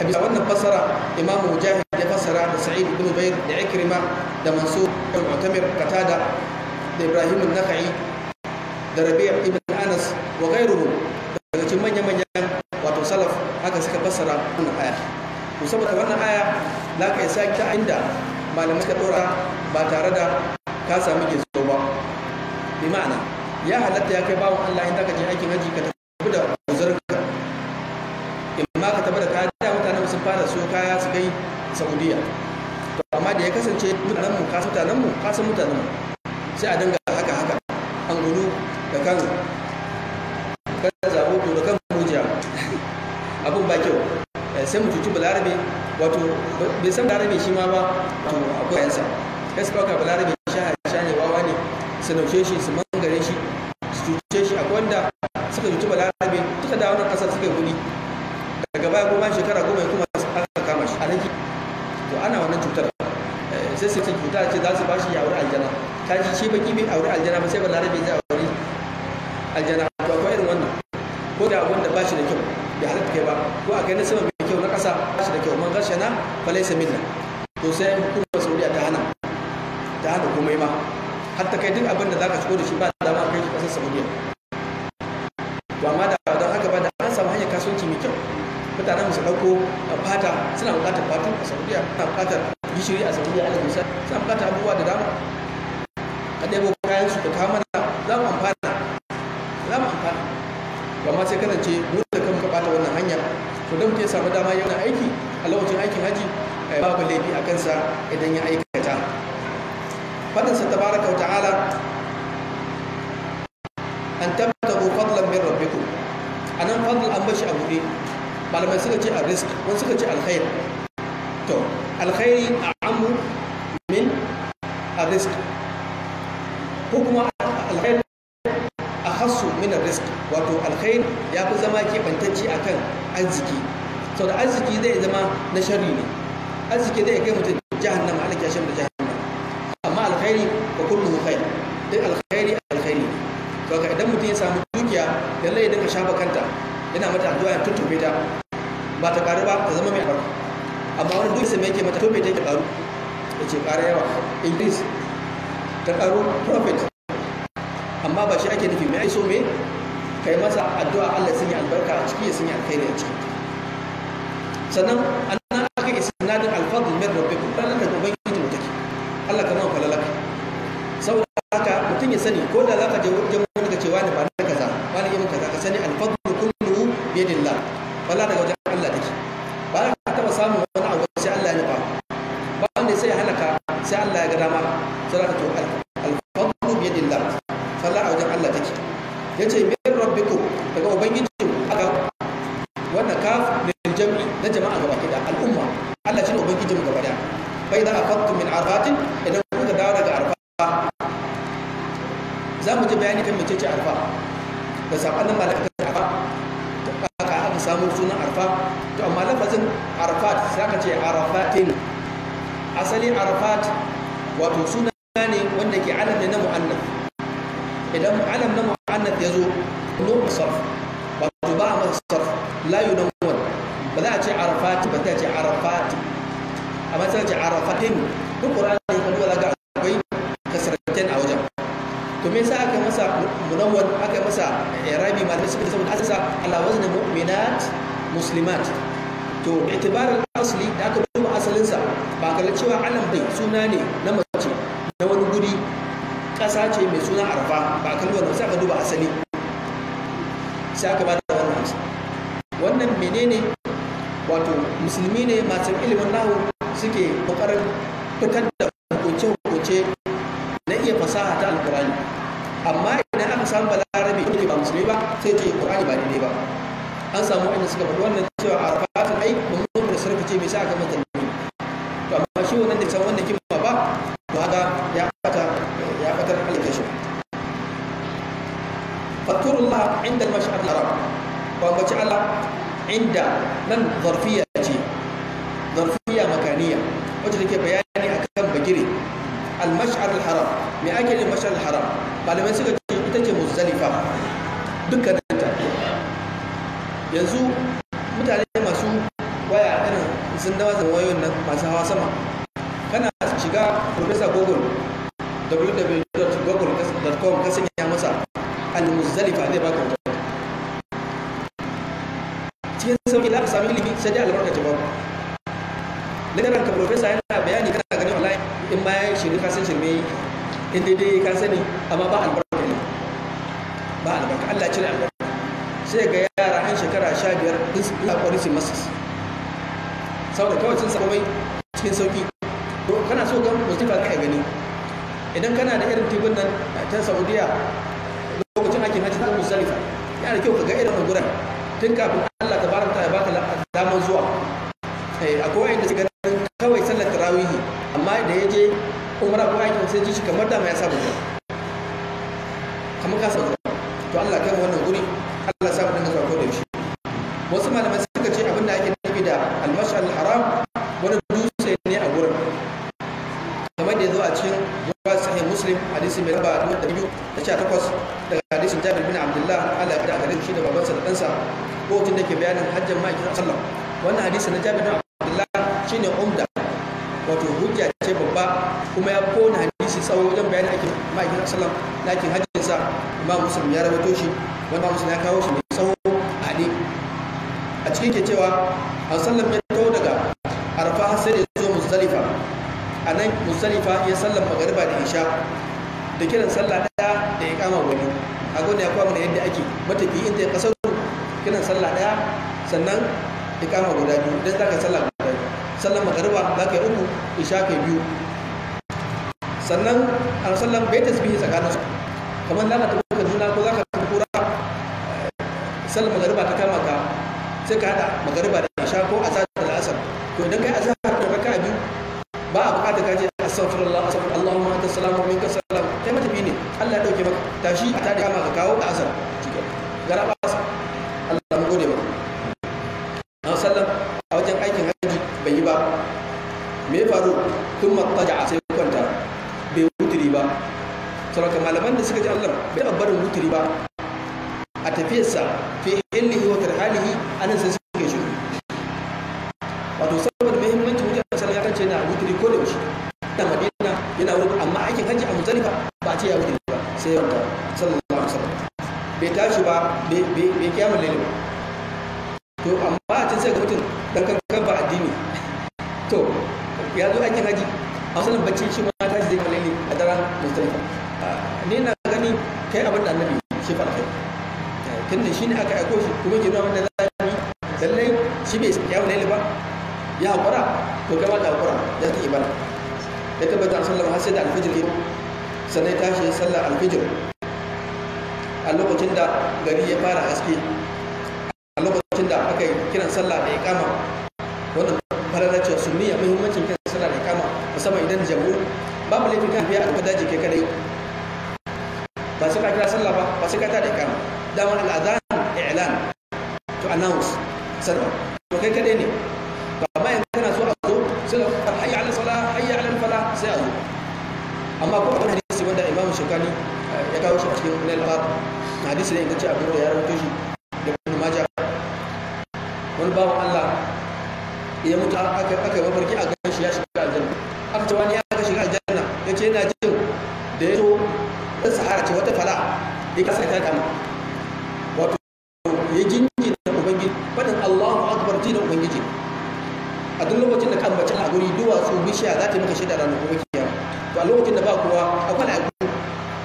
A bisa wannan fassara Imam Mujahid ya fassara da Sa'id ibn Jubair da Ikrima da Mansur ibn Mu'tamir, Qatada da Ibrahim an-Nakhai da Rabi' ibn Anas wa ghayruhum, daga cikin manya-manyan wato salaf haka suka fassara wannan aya. To saboda wannan aya za ka isa ta inda malamai suka dora ba tare da ka sami gizo ba. Bi ma'ana ya halatta ya kai bawon Allah in ka je aikin haji ka tafi da uzurinka, in ma ka tafi da kaya. Da mutanen sun fara so kaya su kai Saudiya, to amma da ya kasance mutanen mu kasan mutanen mu kasan mutanen mu sai a dinga haka haka an gulu da kan kan zabo da kan mujiya, abun ba kyau. Sai mu cuci balarabe, wato bai san balarabe shi ma ba, to akwai yansa kai su ɗauka balarabe sha sha ne wawa ne, su naushe shi su mangare shi su cuce shi. Akwai wanda suka cuci balarabe suka dawo nan ƙasar suka yi kuɗi, daga baya kuma shekara 10 kuma aka kama shi a nan. To ana wannan cutar sai su ce cuta ce za su ba shi ya auri aljana. Kaji shi baki bai auri aljana ba, sai balarabe zai auri aljana. To akwai irin wannan, ko da abun da ba shi da kyau bai halatta kai ba, ko a kai na sama mai kyau na ƙasa ba shi da kyau, man gashana fa laysa minna. To sai hukumar Saudiya ta hana, ta hana komai ma, har ta kai duk abin da zaka shigo da shi ba dama kai shi ƙasar Saudiya. To amma da don haka ba da an samu hanyar kasuwanci mai kyau, mutanen su ɗauko fata, suna buƙatar fatu a Saudiya, suna buƙatar gishiri a Saudiya, alal misali suna buƙatar abubuwa da dama. A ɗebo kayan su ka kawo mana, za mu amfana, za mu amfana. Amma sai kasance mu da kanmu ka ɓata wannan hanya. To don mutum ya samu dama yana aiki a lokacin aikin haji babu laifi a kansa idan ya aikata. Fadinsa tabaraka wa ta'ala an tabtagu fadlan min rabbikum. Anan fadl an bashi a buɗe, malamai suka ce a risk, wani suka ce alkhair. To alkhairi a'ammu min a risk, ko kuma alkhair akhassu min risk. Wato alkhair ya fi zama keɓantacce akan arziki, saboda arziki zai zama na sharri ne, arziki zai kai mutum jahannama, Allah ya da jahannama. Amma alkhairi wa kulluhu khair, duk alkhairi alkhairi ne. To haka idan mutum ya samu dukiya lallai ya dinga shafa kanta, yana mata addu'a ya tuttufe ta, ba ta karu ba ta zama mai albarka. Amma wani duk sai mai yake mata tofe ta yake karu, ya ce ƙara yawa, increase ta karu profit. Amma ba shi ake nufi mai so me kai masa addu'a Allah sun yi albarka a ciki, ya sun yi alkhairi a ciki. Sannan annan aka isnadin alfadl min rabbikum, ranar da ubangiji mu take, Allah kamar falalaka. Saboda haka mutum ya sani ko da zaka je wajen wani ka ce wani ba na kaza, wani irin kaza, ka sani alfadl kulluhu bi yadillah, wala daga wajen Allah take. Ba za ka taba samun wani abu sai Allah ya nufa, ba wanda sai ya halaka sai Allah ya ga dama. Saboda to alfadlu bi yadillah, fala a wajen Allah take. Yace min rabbikum, daga ubangiji aka wannan kaf lil jam'i na jama'a gaba ki da al'umma, Allah shine ubangijin mu gaba daya. Fa idza afattum min arfatin, idan kuka dawo daga arfa, za mu ji bayani kan mecece arfa da sabanin mala'ikan arfa, aka aka samu sunan arfa. To amma lafazin arfat sai aka ce arafatin. Asali arafat wato suna ne wanda ke alam ne na mu'annath. Idan alam na mu'annath ya zo no sarf, wato ba a masa sarf, la yunawwan, ba za a ce arafat ba, ta ce arafat, amma sai a ce arafatin. Duk qur'ani kan duba ga akwai kasratain a wajen. To me yasa aka masa munawwan, aka masa i'rabi? Malamai suka ce saboda asasa ala wazn mu'minat muslimat. To i'tibar al-asli da aka duba asalinsa ba kalla cewa alam bai suna ne na mace na wani guri, ƙasa ce mai suna arfa, ba kalli wannan, sai aka duba asali sai aka ba da wannan amsa. Wannan menene? Wato musulmi ne masu ilimin nahu suke kokarin fitar da hukunce-hukunce na iya fasaha ta alkurani. Amma idan aka samu balarabe wanda ba musulmi ba sai ce qur'ani ba daidai ba. An samu wanda suka faɗi wannan cewa arafatul ai mamnun da sarfa ce mai sa aka mata tanwini. To amma shi wannan da san wannan kima ba, to haka ya fata ya fatar alkashin. Faturullah inda al-mash'ar al-haram, wa bace Allah inda nan zarfiya ce, zarfiya makaniya wacce take bayani akan bagire al-mash'ar al-haram. Me ake da mash'ar al-haram? Malamai suka ce ita ce Muzdalifa dukkaninta. Yanzu mutane masu waya irin sun dawa da wayoyin nan masu hawa sama, kana shiga Professor Google www.google.com ka sanya masa al-Muzdalifa zai baka hoton cikin sauki. Za ka sami ilimi sai dai albarka ce babu. Ladaran ka professor yana bayani kana ganin wallahi in ma ya shirme ka san shirme, in daidai ka sani, amma ba albarka ne, ba albarka. Allah ya cire albarka. Sai ga yara an shekara 15 sun suna kwari su masu saboda kawai sun samu mai cikin sauki. To kana so ga Muzdalifa ka gani, idan kana da irin tibin nan ta Saudiya lokacin aikin hajji ta Muzdalifa, yana da kyau ka ga irin gurin tun kafin Allah tabaraka ya baka damar zuwa. Akwai wanda suka ganin kawai sallar tarawihi, amma da ya je umra ko aikin sai ji shi kamar dama ya samu zuwa, kamar ka samu zuwa. To Allah kai mu wannan guri, Allah sa mu dinga zuwa ko da yaushe. Wasu malamai suka ce abin da ake nufi da al-mash'ar al-haram wani dutse ne a gurin, kamar da ya zo a cikin ruwa sahih Muslim hadisi mai lamba 218 daga hadisin Jabir bin Abdullah, Allah ya kada shi da babansa da ɗansa, lokacin da ke bayanin hajjin ma'aikin sallam. Wannan hadisi na Jabir bin Abdullah shine umda, wato hujja ce babba, kuma ya kona hadisi tsawo wajen bayanin aikin ma'aikin sallam na aikin hajjinsa. Imam Muslim ya rawaito shi, wanda Muslim ya kawo shi mai tsawo haɗe a cikin ke cewa an sallam ya taho daga Arfa har sai da ya zo Muzdalifa. A nan Muzdalifa ya sallam magariba da isha da kiran sallah ɗaya da ya kama wani. A gwada ya kwa mana yadda ake matafi inda ya kasar kiran sallah ɗaya sannan ya kama guda biyu. Idan za ka sallah guda biyu, sallan magariba za ka yi uku, isha ka yi biyu. Sannan an sallan bai tasbihi tsakaninsu, kamar za ka tafi Kaduna ko za ka tafi Kura, sallan magariba ta kama ka sai ka haɗa magariba da isha ko azhar da al'asar. To idan kai azhar da raka'a biyu ba a buƙatar ka ce astaghfirullah astaghfirullah Allahumma anta salam wa minka salam, kai matafi ne, Allah ya dauke maka, tashi a tada kama ka kawo asar cikin gara ba sa. Allah mu gode maka. An sallam a wajen aikin haji bai yi ba. Me ya faru? Tun mattaja sai kwanta bai wuturi ba. Saboda malaman da suka ji Allah bai taɓa barin wuturi ba a tafiyarsa fi illihi wa tarhalihi, anan sai suke shiru. Wato saboda muhimmancin wuturi, sallam ya kace na wuturi ko da yaushe. Yana Madina yana wurin, amma aikin hajji a Muzdalifa ba a ce ya wuturi ba, sai ya kwanta sallallahu alaihi wasallam. Bai tashi ba, bai kiyamul laili ba. To amma a can sai ga mutum dan kankan ba addini. To ya zo aikin haji a wasu bacci shi ma tashi zai kiyamul laili a daren Muzdalifa. Ni na gani kai abin da annabi shi fara kai, tunda shi ne aka aiko shi kuma ke nuna wanda za mu yi lallai shi bai kiyamul laili ba ya haƙura, to kai ma ka haƙura ya ta ibada. Ya tabbata an sallama har sai da alfijir ya sannan ya tashi ya sallar alfijir a lokacin da gari ya fara haske, a lokacin da aka yi kiran sallah da iqama. Wannan falalar ce sunniya, muhimmancin kiran sallah da iqama musamman idan jam'u. Babu laifin kan biya a duka daji kai kadai, ba sai ka kira sallah ba, ba sai ka tada iqama. Dama al'adhan i'lan to announce sanarwa, to kai kadai ne. To amma yanzu kana so a zo sai ka hayya ala salah hayya ala falah sai a zo. Amma ko akwai hadisi wanda Imam Shawkani ya kawo shi a cikin Nail al hadisi ne ingantacce, Abu da ya rawaito shi da Ibn Majah. Wani bawan Allah ya mutu aka yi mafarki a gan shi ya shiga aljanna. Aka ce wani ya aka shiga aljanna, ya ce yana jin da ya zo ta sahara ce wata fala ya kasa ta kama, wato ya jinjina ubangiji, faɗin Allahu akbar jina ubangiji. A duk lokacin da ka ambaci a guri duwatsu bishiya za ta yi maka shaida ranar gobe kiyama. To a lokacin da ba kowa akwai al'adu,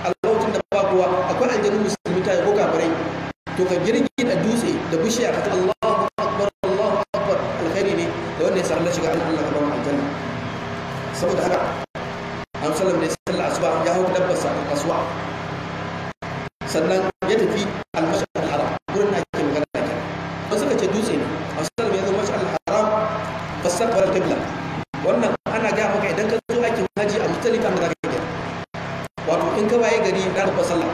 a lokacin da ba kowa akwai aljanu musulmi ta ko kafirai, to ka girgida dutse da bishiya ka ta Allahu akbar Allahu akbar, alkhairi ne da wanda ya samu shiga Allah ka ba mu aljanna. Saboda haka an sallam ne sallar asuba ya hau dabbarsa a kasuwa, sannan ya tafi al-mash'ar al-haram, gurin da ake magana kenan. Wasu suka ce dutse ne. An sallam ya zo mash'ar al-haram fastaqbala al-qibla. Wannan ana gaya maka idan ka zo aikin haji a Muzdalifa da zaka gina, wato in ka waye gari ranar babbar sallah,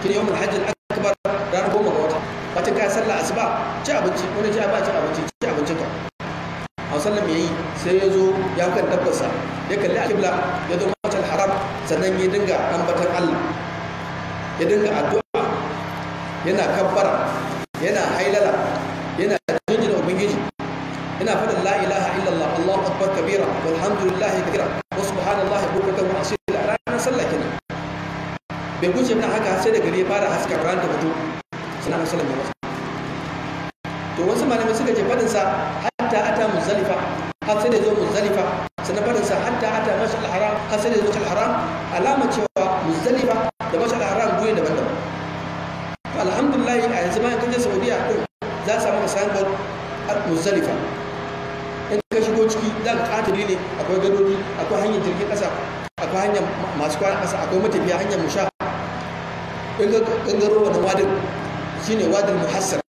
kin yawmul hajj al-akbar, ranar 10 ga wata, bacin ka sallah asuba, ci abinci, wani ci ba ci abinci, ci abincin ka. An sallam yayi sai ya zo ya kan dabbarsa, ya kalli al-qibla, ya zo mash'ar haram, sannan ya dinga ambatan Allah, ya dinga addu'a, yana kabbara, yana hailala, yana jinjina ubangiji, yana faɗin la ilaha illallah, Allahu akbar kabira, walhamdulillahi kathira, wa subhanallahi bukratan wa asila. Ranar sallah kenan. Bai guje mana haka sai da gari ya fara haska, ran ta fito, sannan Annabi sallallahu alaihi wasallam. To wasu malamai suka ce faɗin sa hatta ata Muzdalifa, har sai da zo Muzdalifa, sannan faɗin sa hatta ata mash'ar haram, har sai da zo mash'ar haram, alama cewa Muzdalifa da mash'ar haram guri daban-daban. To alhamdulillah a yanzu ma in ka je Saudiya din za su samu signboard Muzdalifa. In ka shigo ciki za ka katiri ne, akwai gadodi, akwai hanyar jirgin ƙasa, akwai hanyar masu kwana ƙasa, akwai matafiya, hanyar musha. In ka gangaro wannan wadin shine wadin muhassar,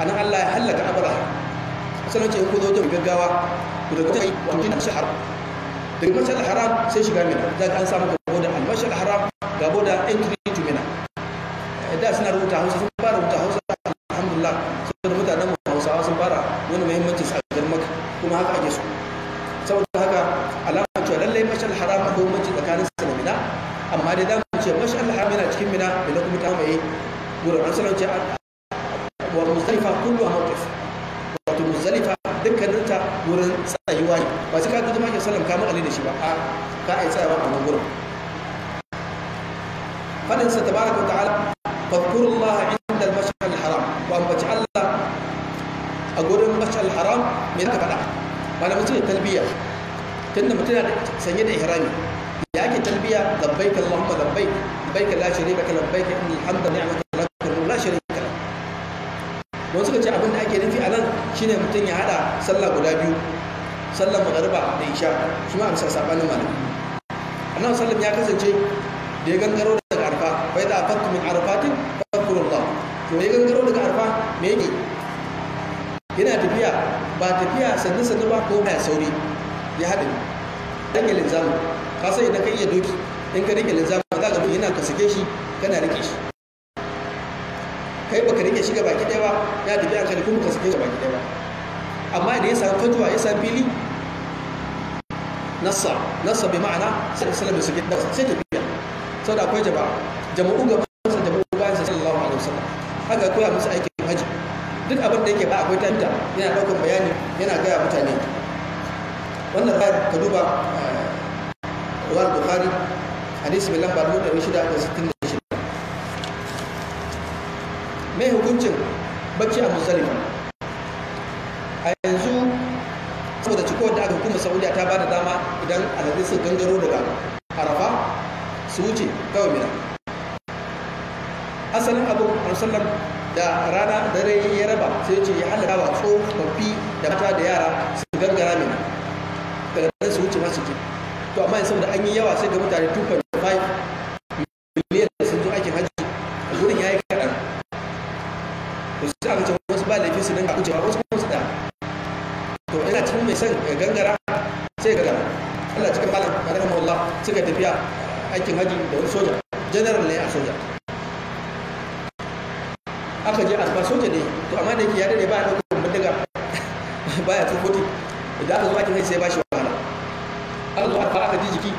a nan Allah ya hallaka Abraha. Asalin ce in ku zo wajen gaggawa ku daga kai wato jin shahar, daga mashal haram sai shiga Mina, za ka an samu ga boda al-mashal haram, ga boda entry to Mina. Da suna rubuta Hausa, sun fara rubuta Hausa alhamdulillah, saboda mutanen mu Hausawa sun fara nuna muhimmancin sa a garin Makka, kuma haka ake so. Saboda haka alama cewa lallai mashal haram akwai bambanci tsakanin sa da Mina, amma dai zamu ce mashal haram yana cikin Mina, Mina kuma ta mai gurin. An sanar ce wa Muzdalifa kullu mawqif, wato Muzdalifa dukkaninta wurin tsayuwa ne, ba sai ka ji maki sallam ka makale da shi ba, a ka ai tsayawa a nan gurin. Fadin sa tabaraka wa ta'ala fadhkurullaha inda al-mash'ar al-haram, wa ambaci Allah a gurin mash'ar al-haram. Me zaka faɗa? Malamin suke talbiya, tunda mutum yana sanye da ihrami, ya ake talbiya? Labbaik allahumma labbaik, labbaik la sharika lak, labbaik innal hamda ni'mata lak la sharika lak. Don suka ce abin da ake nufi a nan shine mutum ya hada sallah guda biyu, sallar magariba da isha, shi ma amsa sabanin malami. Annabi sallam ya kasance da ya gangaro daga Arfa, fa idza afattu min arafatin fadhkurullah. To ya gangaro daga Arfa me yake? Yana tafiya, ba tafiya sannu sannu ba ko mai sauri, ya haɗe rike linzamin. Ka san idan ka iya doki, in ka rike linzamin za ka doki yana ka sake shi, kana rike shi, kai baka rike shi gaba ki ɗaya ba, ya tafi a kan kuma ka sake shi gaba ki ɗaya ba. Amma idan ya samu fatuwa, ya samu fili, nassa nassa bi ma'ana sai sallallahu alaihi wasallam sai tafiya. Saboda akwai jama'a, jama'u gaban sa, jama'u bayan sa sallallahu alaihi wasallam. Haka koya musu aikin haji, duk abin da yake ba akwai tanta, yana daukan bayani, yana gaya mutane. Wannan bayar ka duba ruwan Bukhari, hadisi mai lamba 666. Mai hukuncin bacci a Muzdalifa a yanzu? Saboda cikowar da aka hukumar Saudiya ta bada dama idan alhazai su gangaro daga Arafa su wuce kawai Mina. Asalin abu sallam da rana dare ya raba, sai ce ya halaka wa tsofaffi da mata da yara su gangara Mina, daga nan su wuce masu je. To amma saboda an yi yawa, sai ga mutane 2.5 miliyan sun zo aikin hajji, gurin ya yi kaɗan. To sai aka ce wasu ba laifi su dinga wucewa, wasu kuma su tsaya. To ina cikin mai son gangara sai gangara. Allah cikin malam rahimahullah suka tafiya aikin haji da wani soja, general ne a soja. Aka je asba, soja ne, to amma da yake ya dade baya ɗaukar bindiga, baya 240, idan aka zo aikin haji sai ba shi wahala. Aka zo Arfa, aka ji jiki,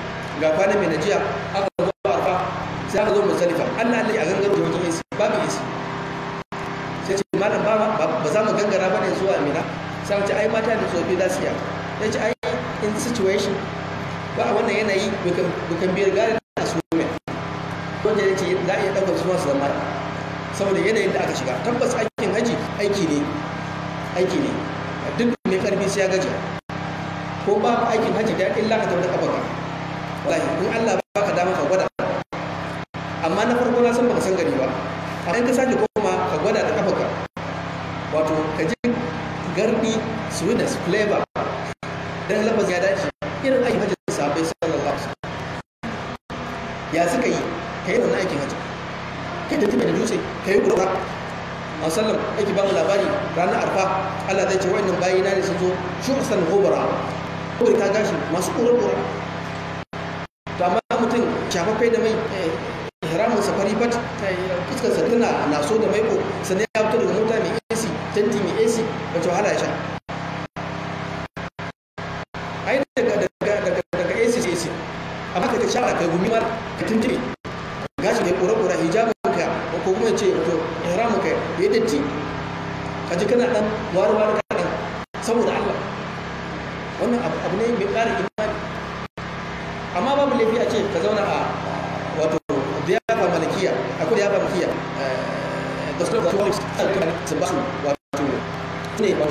ga kwana mai najiya, aka zo Arfa, sai aka zo Muzdalifa, Allah Allah a gangaro da wajen AC, babu AC. Sai ce malam ba za mu gangara ba ne zuwa Mina? Sai ce ai mata da tsofi za su iya. Ya ce ai in situation ba a wannan yanayi, we can be regarded as women. Wanda ya ce za a iya ɗaukar su masu zama saboda yanayin da aka shiga. Tabbas aikin haji aiki ne, aiki ne, duk mai karfi sai ya gaji. Ko babu aikin haji da illa ka tabbata kafarka, wallahi in Allah baka dama ka gwada. Amma na farko na san baka san gari ba, amma in ka sake koma ka gwada da kafarka, wato ka ji gardi, sweetness, flavor, dan lafazin ya dace irin aikin hajji. Ya suka yi kai wannan aikin haji, kai ta tibe da dutse, kai gura a sallam ake ba mu labari ranar arfa Allah zai ce wa'annan bayina ne sun zo shu'san ghubara, ko ka gashi masu kura kura. To amma mutum shafaffe da mai ihramin safari bat, fuskar sa tana naso da maiko, sannan ya fito daga mota mai AC, tanti mai AC, wace wahala ya sha. Ai daga AC AC amma ka sha kai gumi mar ka tuntube gashi kai kura kura, hijabin ka ko kuma ce to ihramin ka ya datti, ka ji kana dan wari wari ka dan saboda Allah. Wannan abu ne mai ƙara imani. Amma babu laifi a ce ka zauna a wato diyafa malakiya, akwai diyafa malakiya da su da su ba su wato ne ba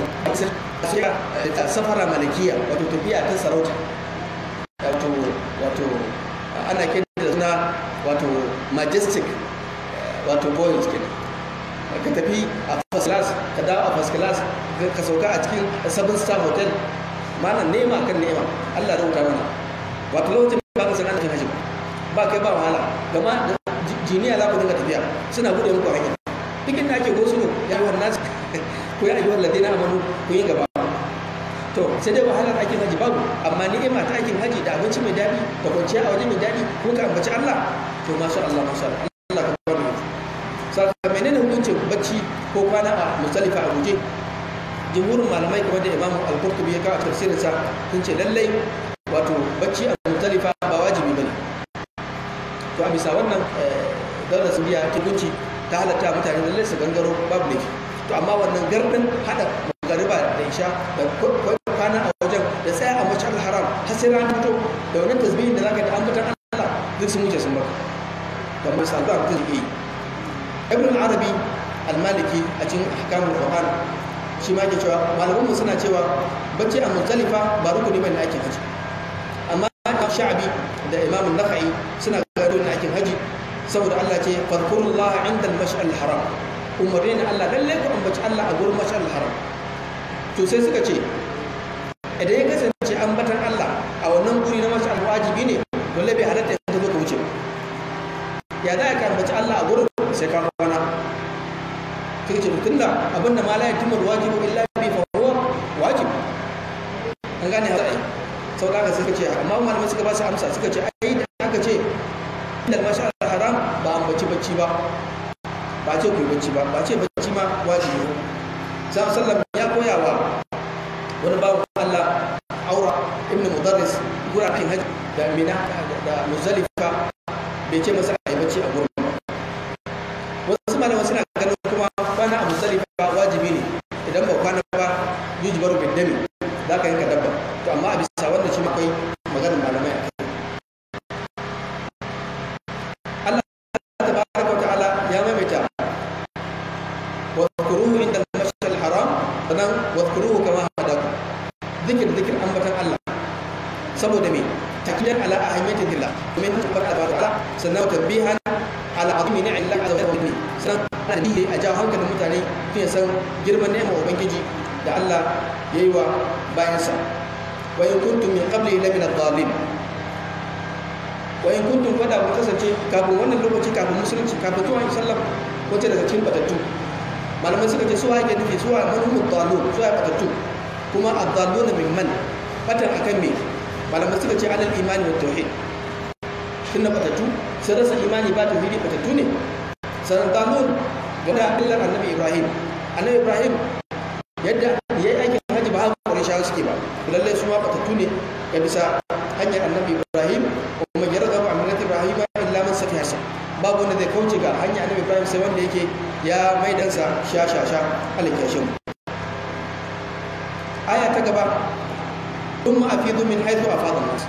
safara malakiya, wato tafiya ta sarauta, wato ana kira da suna wato majestic wato voyage kenan. Ka tafi a first class, ka dawo a first class, ka sauka a cikin 7-star hotel. Malam nema kan nema Allah rubuta mana. Wato lokacin ba ka san ana cin haji ba kai ba wahala, gama jiniya za ku dinga tafiya suna buɗe muku hanya. Duk inda ake gosulo ya yi wannan ko ya ayyuhal ladina amanu ku yi gaba. To sai dai wahalar aikin haji babu, amma ni'ima ta aikin haji da abinci mai daɗi da kwanciya a waje mai daɗi ko ka ambaci Allah, to masha Allah masha Allah Allah ka bar mu. Saka menene hukuncin bacci ko kwana a Muzdalifa a guje? Jumhurin malamai kamar da Imam Al-Qurtubi ya kawo a tafsirinsa sun ce lallai wato bacci a Muzdalifa ba wajibi bane. To a bisa wannan daular Saudiya ta gunci ta halatta mutane lallai su gangaro babu laifi. To amma wannan gardin hada magariba da isha da kwana a wajen da tsaya a mashar haram har sai ran fito da wannan tasbihin da zaka da ambatan Allah duk sun wuce sun baka. To amma sai Allah mutum yi. Ibn Arabi Al-Maliki a cikin Ahkamul Qur'an shi ma ke cewa malaman mu suna cewa bacci a Muzdalifa ba rukuni bane aikin haji. Amma Sha'bi da Imam An-Nakhai suna gado ne aikin haji saboda Allah ce fadhkurullaha 'inda al-mash'al haram, umarni ne Allah lalle ku ambaci Allah a gurin mash'al haram. To sai suka ce idan ya kasance ambatan Allah a wannan guri na mash'al wajibi ne, dole bai halatta ka zo ka wuce ba. Ya za ka ambaci Allah a gurin sai ka kwana? Sai ce tunda abinda ma la yatimul wajibu illa bi fa huwa wajib. An gane haka ai. Sau da aka suka ce amma malamai suka ba su amsa suka ce ai da aka ce inda mash'al haram ba ambaci bacci ba, ba ce ku bacci ba, ba ce bacci ma wajibi ne. Sai sallam ya koya wa wani bawan Allah Aura ibn Mudarris gurakin hajji da Mina da Muzdalifa, bai ce masa ai bacci a gurin ba. Wasu malamai suna ganin kuma kwana a Muzdalifa wajibi ne, idan ba kwana ba yujbaru bid dami, za ka yanka dabba. To amma a bisa wannan shi akwai maganar malamai a kai. Allah tabaraka wa ta'ala ya maimaita wadhkuruhu inda al-mash'al al-haram, sannan wadhkuruhu kama hadakum. Zikir ambatan Allah saboda me? Takbiran ala ahammiyati dhillah min tabaraka wa ta'ala, sannan tanbihan ala azimi ni'amillahi azza wa jalla, sannan ana a jawo hankalin mutane fiye san girman ni'imar ubangiji da Allah yayi wa bayansa. Wa in kuntum min qabli la min ad-dallin, wa in kuntum fada kun kasance kafin wannan lokaci, kafin musulunci, kafin zuwa sallam wace daga cikin batattu. Malamai suka ce suwa yake nufi, suwa manhumud dallun, suwa batattu, kuma ad-dalluna mimman batan akan me? Malamai suka ce alal imani wa tauhid, tunda batattu sun rasa imani ba tauhidi, batattu ne. Sanan dallun ga da Allah annabi Ibrahim, annabi Ibrahim yadda yayi aikin haji ba haka Qurayshawa suke ba, lallai su ma batattu ne ga bisa hanyar annabi Ibrahim. Kuma ya ragaba an millati Ibrahim illa man safiha nafsa, babu wanda zai kauce ga hanyar annabi Ibrahim sai wanda yake ya maidansa sha sha sha alkashin. Aya ta gaba, thumma afidu min haythu afada an-nas,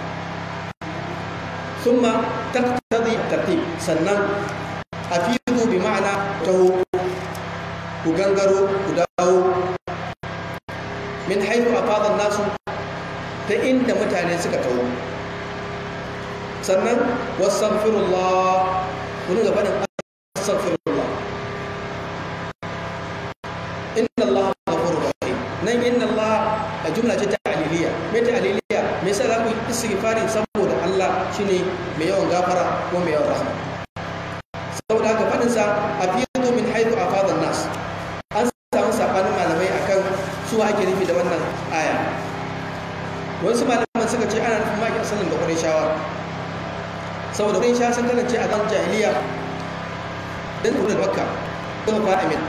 thumma taqtadi tartib, sannan afidu bi ma'ana taho, ku gangaro ku dawo, min haythu afada an-nas ta inda mutane suka taho. Sannan wastaghfirullah, ku dinga faɗin astaghfirullah, inna Allah ghafurur rahim. Nan inna Allah a jumla ce ta'liliya. Me ta'liliya? Me yasa za ku yi istighfari? Saboda Allah shine mai yawan gafara ko mai yawan rahama. sa afidu min haythu afada an-nas. An samu sabanin malamai akan su ake nufi da wannan aya. Wasu malaman suka ce ana nufin ma'aikin sallan da Qurayshawa, saboda Qurayshawa sun kasance a zamanin jahiliya dan da Makka suka fara amin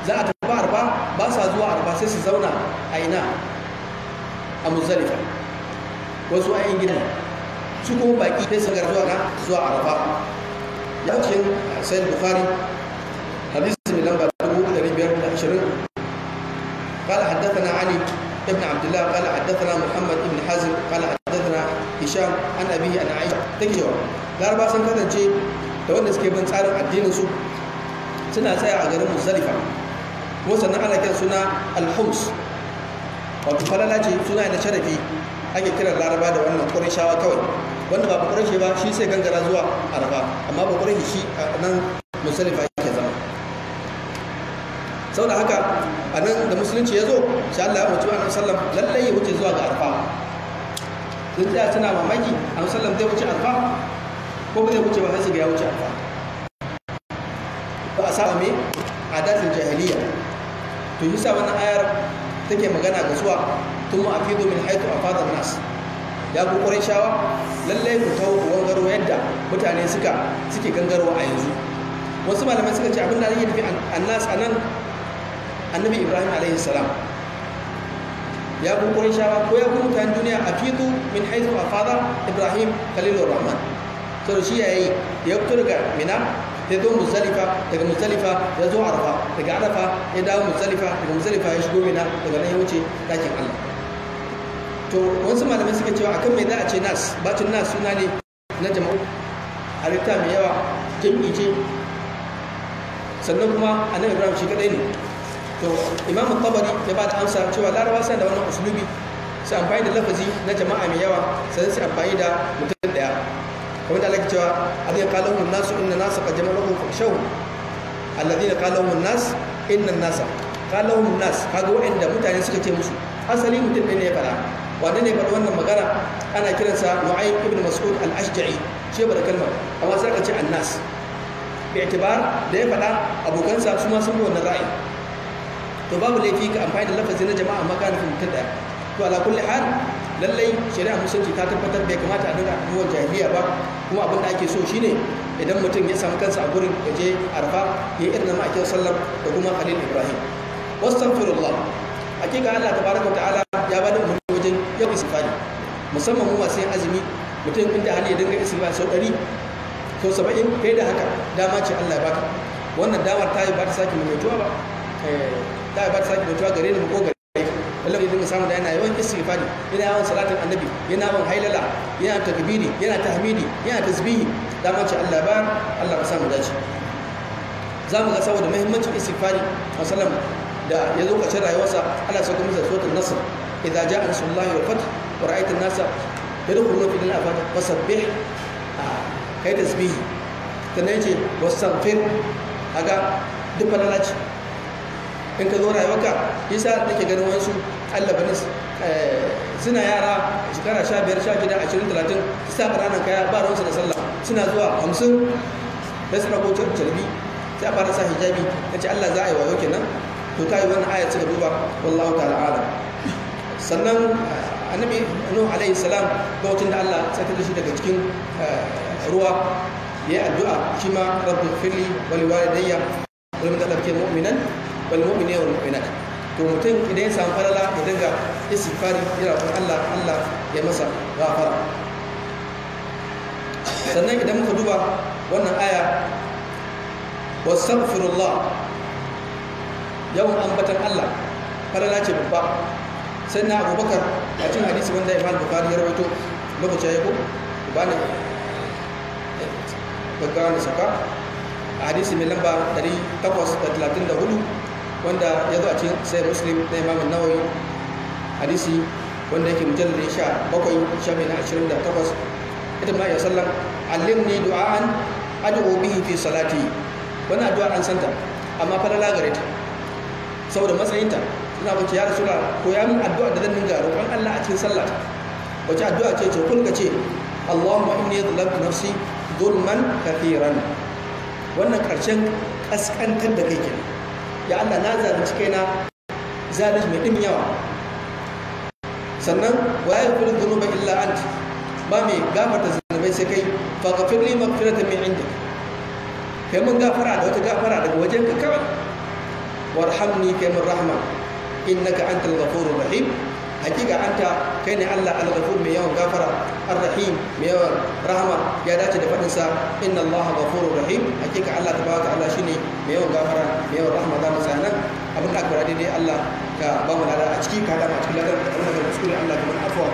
za a tafi Arfa, ba sa zuwa Arfa sai su zauna a ina, a Muzdalifa. Wasu ayin gida su kuma baki sai su zuwa na zuwa Arfa. Ya wuce Sahih Bukhari hadisi mai lamba 1520. قال حدثنا علي ابن عبد الله قال حدثنا محمد ابن حازم قال حدثنا هشام عن أبيه عن عائشة take cewa Laraba sun kasance da wanda suke bin tsarin addinin su suna tsaya a garin Muzdalifa, kuma sannan ana kiran suna Al-Hums, wato falala ce, suna da sharafi ake kiran Laraba da wannan Qurayshawa kawai. Wanda ba Qurayshi ba shi sai gangara zuwa Arfa, amma ba Qurayshi shi a nan Muzdalifa yake zama. Saboda haka a nan da musulunci ya zo sai Allah ya umarci Annabi sallam lallai ya wuce zuwa ga Arfa. Sun tsaya suna mamaki, Annabi sallam zai wuce Arfa ko ba zai wuce ba, sai su ga ya wuce Arfa. Ba a saba me adatul jahiliya. To yasa wannan ayar take magana ga suwa tun afidu min haythu afada nas. Ya ku Qurayshawa, lallai ku tawo ku gangaro yadda mutane suke gangarwa a yanzu. Wasu malamai suka ce abin da ake nufi annas anan Annabi Ibrahim alaihi salam. Ya ku Qurayshawa ko ya ku mutanen duniya, afidu min haythu afada Ibrahim khalilur rahman. To shi yayi ya fito daga Mina ya zo Muzdalifa, daga Muzdalifa ya zo Arfa, daga Arfa ya dawo Muzdalifa, daga Muzdalifa ya shigo Mina, daga nan ya wuce dakin Allah. To wasu malamai suka cewa akan me za a ce nas, bacin nas suna ne na jama'u halitta mai yawa, jam'i ce, sannan kuma Annabi Ibrahim shi kadai ne. To Imam Tabari ya ba da amsa cewa Larabawa suna da wannan usulubi, su amfani da lafazi na jama'a mai yawa sannan su amfani da mutum daya. Kamar da Allah ke cewa alladhina qala lahum an-nasu inna an-nasa qad jama'u lakum fakhshawhum, alladhina qala lahum an-nas inna an-nasa qala lahum an-nas. Kaga wa'anda mutane suka ce musu, asali mutum ɗaya ne ya faɗa. Wanda ne faɗa wannan magana ana kiransa Nu'aym ibn Mas'ud al-Ashja'i, shi ba da kalmar, amma sai aka ce an-nas bi i'tibar da ya faɗa abokansa su ma sun bi wannan ra'ayi. To babu laifi ka amfani da lafazi na jama'a amma ka nufin mutum ɗaya. To ala kulli hal lallai shari'a musulunci ta tabbatar bai kamata a dinga abubuwan jahiliya ba, kuma abin da ake so shine idan mutum ya samu kansa a gurin ya je Arfa ya irin ma'aikin sallam da kuma Khalil Ibrahim. Wastaghfirullah, hakika Allah tabaraka ta'ala ya bada umarni wajen yau istighfari, musamman mu masu yin azumi. Mutum inda hali ya dinga istighfari sau 100 sau 70 kai da haka dama ce Allah ya baka. Wannan damar ta yi ba ta sake maimaituwa ba, ta yi ba ta sake maimaituwa gare ni ko gare Allah. Ya dinga samu da yana yawan istighfari, yana yawan salatin annabi, yana yawan hailala, yana takbiri, yana tahmidi, yana tasbihi. Dama ce Allah ba, Allah ka samu dace. Za mu ga saboda muhimmancin istighfari sallam da ya zo ƙarshen rayuwarsa Allah ya sauka masa suratul nasr, idza jaa nasrullahi wal fath wa ra'aita an-nasa yadkhuluna fi dinillahi afwaja fasabbih, kai tasbihi. Sannan yace wastaghfir, kaga duk falala ce in ka zo rayuwarka. Yasa nake ganin wasu Allah banis suna yara shekara 15, 16, 20, 30 su sa ƙananan kaya ba ruwansu da sallah, suna zuwa 50 sai su ɗauko carbi sai a fara sa hijabi. Ya ce Allah za a yi wayo kenan. To ta yi wannan ayat suka duba, wallahu ta'ala alam. Sannan Annabi Nuh alaihi salam lokacin da Allah ya da shi daga cikin ruwa ya yi addu'a shi ma, rabbi firli wa liwalidayya wa liman dakhala mu'minan wal mu'minina wal mu'minat. To mutum idan ya samu falala ya dinga istighfari, yana roƙon Allah Allah ya masa gafara. Sannan idan muka duba wannan aya wastaghfirullah, yawan ambatan Allah falala ce babba. Sai na Abubakar a cikin hadisi wanda Imam Bukhari ya rawaito, lokaci ya yi ko ba ne gaggawa na sauka, a hadisi mai lamba 834 wanda ya zo a cikin sai Muslim na Imam Nawawi, hadisi wanda yake mujallar 17 shafi na 28, ita ma ya sallam allimni du'aan ad'u bihi fi salati. Wannan addu'a an santa amma falala gare ta saboda matsayinta. Suna bace ya rasula ko ya min addu'a da zan dinga roƙon Allah a cikin sallata. Wace addu'a ce? Ce kulka ce Allahumma inni zalamtu nafsi zulman kathiran. Wannan karshen kaskantar da kai kenan. Ya Allah, na zalunci kaina zalunci mai ɗimin yawa. Sannan wa ya yaghfiru dhunuba illa ant, ba mai gafarta zunubai sai kai. Faghfir li maghfiratan min indik, kai mun gafara da wata gafara daga wajenka kawai. Warhamni, kai mun rahma. Innaka antal ghafurur rahim, hakika anta, kai ne Allah, al-ghafur, mai yawan gafara, ar-rahim, mai yawan rahma. Ya dace da fadin sa, inna Allah ghafurur rahim. Hakika Allah tabaraka ta'ala shine mai yawan gafara, mai yawan rahma. Za mu tsaya nan. Abin da aka fara daidai, Allah ka ba mu lada a ciki, ka hada mu a cikin ladan. Abin da kuskure, Allah ka mana afwa.